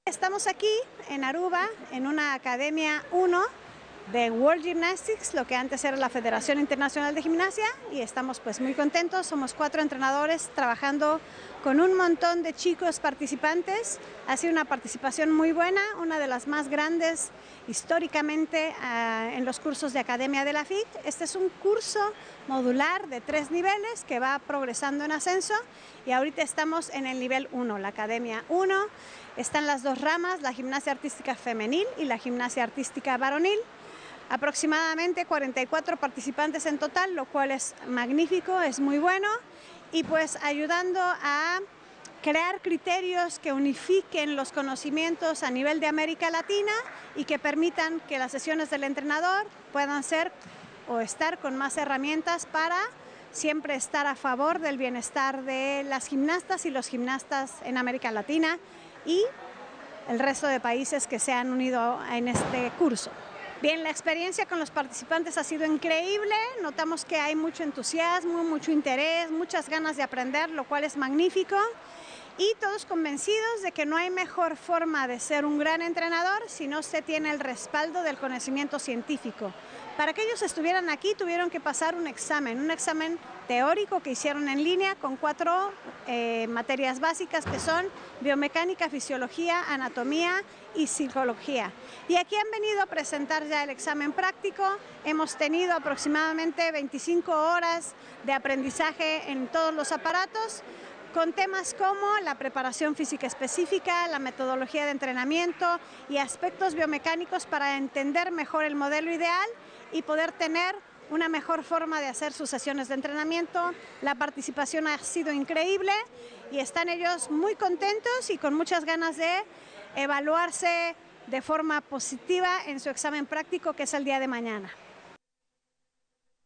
Estamos aquí en Aruba en una Academia 1 de World Gymnastics, lo que antes era la Federación Internacional de Gimnasia, y estamos pues muy contentos. Somos cuatro entrenadores trabajando con un montón de chicos participantes. Ha sido una participación muy buena, una de las más grandes históricamente en los cursos de Academia de la FIG. Este es un curso modular de tres niveles que va progresando en ascenso y ahorita estamos en el nivel 1, la Academia 1. Están las dos ramas, la gimnasia artística femenil y la gimnasia artística varonil. Aproximadamente 44 participantes en total, lo cual es magnífico, es muy bueno y pues ayudando a crear criterios que unifiquen los conocimientos a nivel de América Latina y que permitan que las sesiones del entrenador puedan ser o estar con más herramientas para siempre estar a favor del bienestar de las gimnastas y los gimnastas en América Latina y el resto de países que se han unido en este curso. Bien, la experiencia con los participantes ha sido increíble, notamos que hay mucho entusiasmo, mucho interés, muchas ganas de aprender, lo cual es magnífico y todos convencidos de que no hay mejor forma de ser un gran entrenador si no se tiene el respaldo del conocimiento científico. Para que ellos estuvieran aquí tuvieron que pasar un examen, un examen teórico que hicieron en línea con cuatro materias básicas que son biomecánica, fisiología, anatomía y psicología. Y aquí han venido a presentar ya el examen práctico. Hemos tenido aproximadamente 25 horas de aprendizaje en todos los aparatos con temas como la preparación física específica, la metodología de entrenamiento y aspectos biomecánicos para entender mejor el modelo ideal y poder tener una mejor forma de hacer sus sesiones de entrenamiento. La participación ha sido increíble y están ellos muy contentos y con muchas ganas de evaluarse de forma positiva en su examen práctico que es el día de mañana.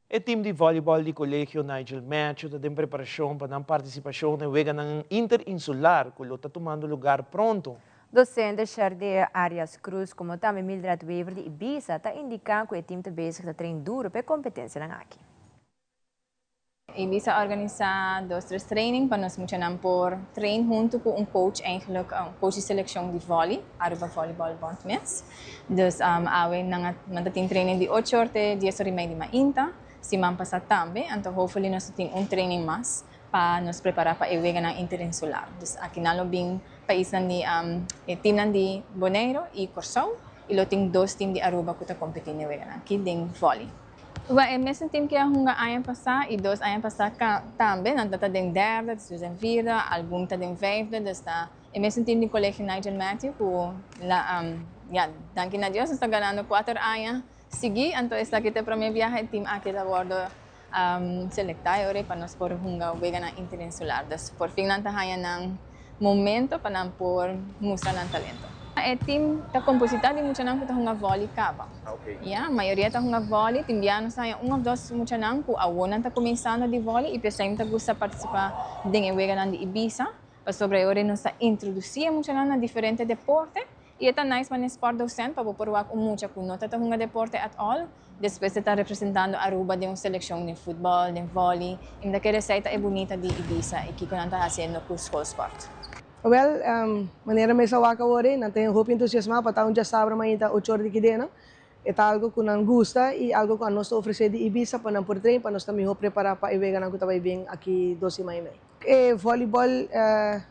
E team di volleyball di Colegio Nigel Matthew ta den preparacion pa nan participacion den weganan interinsular cu lo ta tumando lugar pronto. Docente Shardea Arias Cruz como tambe Mildred Wever di Ibisa ta indica cu e team ta bezig ta train duro pa e competencianan aki. Ibisa a organisa dos tres training pa nos muchanan por train hunto cu un coach eigenlijk un coach di seleccion di volley, Aruba Volleyball Bond mes. Dus awe nan a nan ta tin training di ocho or te dies or y mei di mainta, siman pasa tambe, anto hopefully nos ta tin un training mas pa nos prepara pa e weganan interinsular. Dus aki nan lo bin paisnan di e teamnan di Boneiro y Corsou y lo tin dos team di Aruba cu ta competi n'e weganan aki den volley. Wel, e mesun team ke a hunga aña pasá i dos aña pasá tambe, nan ta ta den derde, despues den vierde, algun ta den vijfde, dus ta e mesun team di Colegio Nigel Matthew ku la ya, danki na Dios nos ta ganando kuater aña sigui, anto esaki ta e prome biaha e team aki ta wordo selektá e ora ei pa nos por hunga weganan interinsular. Dus por fin nan ta haña nan momento pa nan por mustra nan talento. E team ta composita di muchanan cu ta hunga volley caba. Ya, mayoria ta hunga volley, tin bia nos ta haña un of dos muchanan cu awor nan ta cuminsando di volley y p'esei ta gusta participa den e weganan di Ibiza, pasobra e ora nos ta introduci e muchanan na diferente deporte y e ta nice manera sport docent pa bo por wak un mucha cu no ta ta hunga deporte at all, Despues e ta representando Aruba den un seleccion den futbol, den volley. Y mi ta kere esey ta e bunita di Ibisa y kico nan ta haciendo cu schoolsport. Wel, manera mes a wak awor ei, nan ta hopi entusiasmá pa ta un djasabra mainta ocho or di kidena. E ta algo ku nan gusta i algo ku anos ta ofresé di Ibisa pa nan por train pa nos ta mihó prepará pa e weganan ku ta bai bin aki dos siman i mei. E volleyball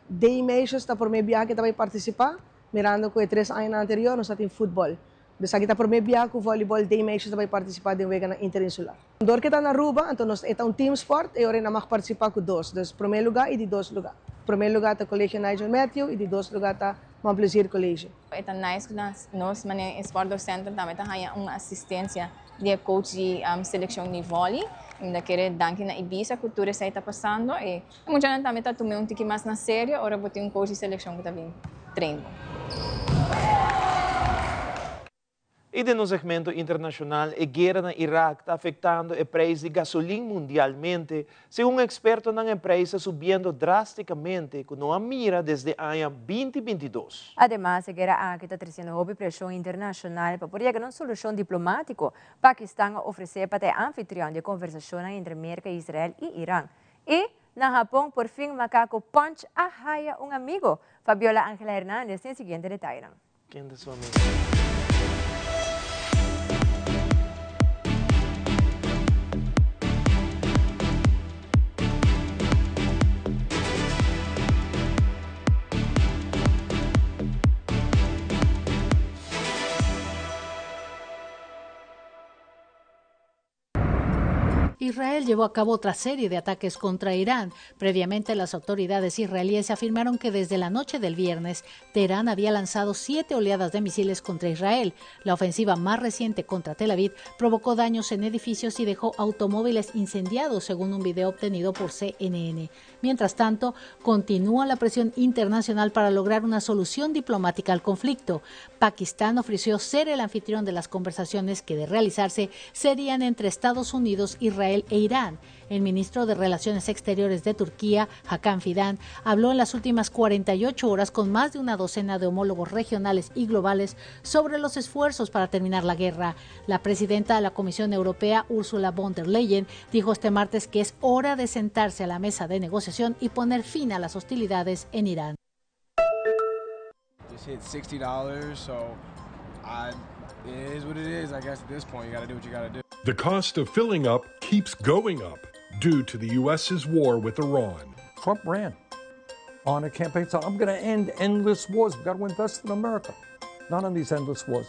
day meisjes ta promé biaha ku e ta bai partisipá, mirando ku e tres añanan anterior nos a tin futbol. Esaki ta promé biaha ku vòlibòl den meisjes ta bai partisipá den weganan interinsular. Dor ke ta na Aruba, anto nos e ta un team sport, e ora nan mag partisipá ku dos, dus promé lugá i di dos lugá. Promé lugá ta Colegio Nigel Matthew i di dos lugá ta Mon Plaisir College. E ta nice ku nos manera e sport docenten tambe ta haña un asistencia di e coach di seleccion di volley. Mi ta kere danki na Ibisa ku tur esei ta pasando i e muchanan tambe ta tum'é un tiki mas na serio ora bo tin un coach di seleccion ku ta bin train bo. I den un segmento internashonal, e guera na Irak ta afektando e preis di gasolin mundialmente. Segun ekspertonan e preis ta subiendo drástikamente ku no a mira desde aña binti bintidos. Ademas, e guera aki ta tresiendo hopi preshon internashonal pa por yega na un solushon diplomátiko. Pakistan a ofresé pa ta e anfitrion di e konversashonnan entre Merka, Israel i Iran. I, na Hapon, por fin Makako Punch a haya un amigo. Fabiola Angela Hernandez tin e siguiente detayenan. Ken ta su amigo? Israel llevó a cabo otra serie de ataques contra Irán. Previamente, las autoridades israelíes afirmaron que desde la noche del viernes, Teherán había lanzado siete oleadas de misiles contra Israel. La ofensiva más reciente contra Tel Aviv provocó daños en edificios y dejó automóviles incendiados, según un video obtenido por CNN. Mientras tanto, continúa la presión internacional para lograr una solución diplomática al conflicto. Pakistán ofreció ser el anfitrión de las conversaciones que, de realizarse, serían entre Estados Unidos, Israel e Irán. El ministro de Relaciones Exteriores de Turquía, Hakan Fidan, habló en las últimas 48 horas con más de una docena de homólogos regionales y globales sobre los esfuerzos para terminar la guerra. La presidenta de la Comisión Europea, Ursula von der Leyen, dijo este martes que es hora de sentarse a la mesa de negociación y poner fin a las hostilidades en Irán. Just hit $60, so I, it is what it is. I guess at this point, you got to do what you got to do. The cost of filling up keeps going up due to the U.S.'s war with Iran. Trump ran on a campaign so I'm going to end endless wars. We've got to invest in America, not on these endless wars.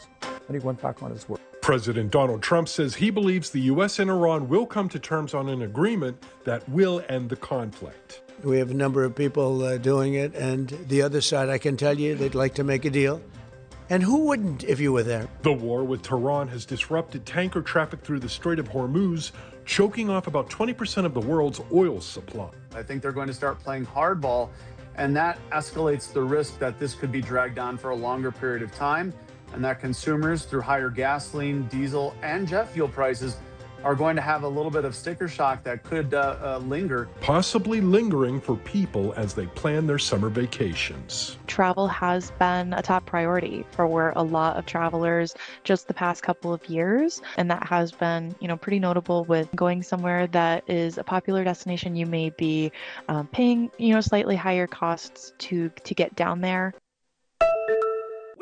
And he went back on his word. President Donald Trump says he believes the U.S. and Iran will come to terms on an agreement that will end the conflict. We have a number of people uh, doing it, and the other side, I can tell you, they'd like to make a deal. And who wouldn't if you were there? The war with Tehran has disrupted tanker traffic through the Strait of Hormuz, choking off about 20% of the world's oil supply. I think they're going to start playing hardball, and that escalates the risk that this could be dragged on for a longer period of time, and that consumers, through higher gasoline, diesel, and jet fuel prices, are going to have a little bit of sticker shock that could uh, uh, linger. Possibly lingering for people as they plan their summer vacations. Travel has been a top priority for a lot of travelers just the past couple of years, and that has been, you know, pretty notable with going somewhere that is a popular destination you may be um, paying, you know, slightly higher costs to to get down there.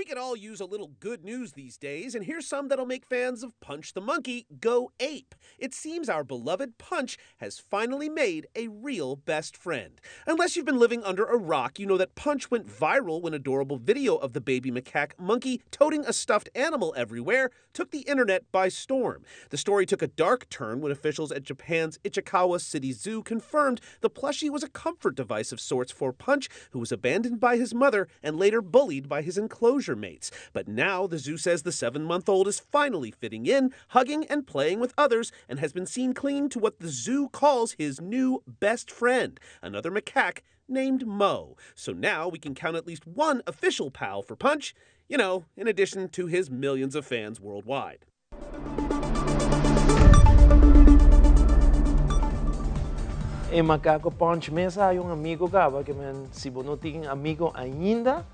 We could all use a little good news these days, and here's some that'll make fans of Punch the Monkey go ape. It seems our beloved Punch has finally made a real best friend. Unless you've been living under a rock, you know that Punch went viral when adorable video of the baby macaque monkey toting a stuffed animal everywhere took the internet by storm. The story took a dark turn when officials at Japan's Ichikawa City Zoo confirmed the plushie was a comfort device of sorts for Punch, who was abandoned by his mother and later bullied by his enclosure mates. But now the zoo says the seven month old is finally fitting in, hugging and playing with others, and has been seen clinging to what the zoo calls his new best friend, another macaque named Mo. So now we can count at least one official pal for Punch, you know, in addition to his millions of fans worldwide. E macaco Punch mes a un amigo caba ke men si bo no tin amigo ainda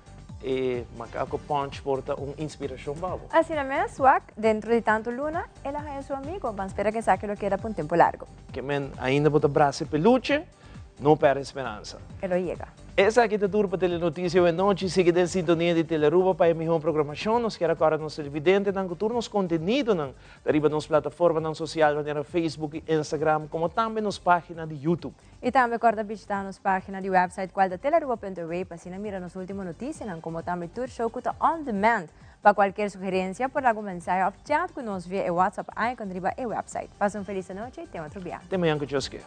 e macaco Punch por ta un inspiracion pa bo. Asina mes, wak, dentro di tanto luna el a haya su amigo. Ban spera ke esaki lo keda pa un tempo largo. Ke men ainda bo ta brasa e peluche, no perde speransa. E lo yega. Esaki ta tur pa Telenoticia awe nochi. Sigui den sintonia di Telearuba pa e miho programacion. Nos kier a corda nos televidentenan cu tur nos contenidonan ta riba nos plataformanan social manera Facebook y Instagram, como tambe nos pagina di YouTube. Y tambe corda bishita nos pagina di website cual ta telearuba.awe pa asina mira nos ultimo noticianan como tambe tur show cu ta on demand. Pa cualkier sugerencia por laga un mensahe of chat cu nos via e WhatsApp icon riba e website. Pasa un feliz anochi y te otro bia. Te mañan cu Dios kier.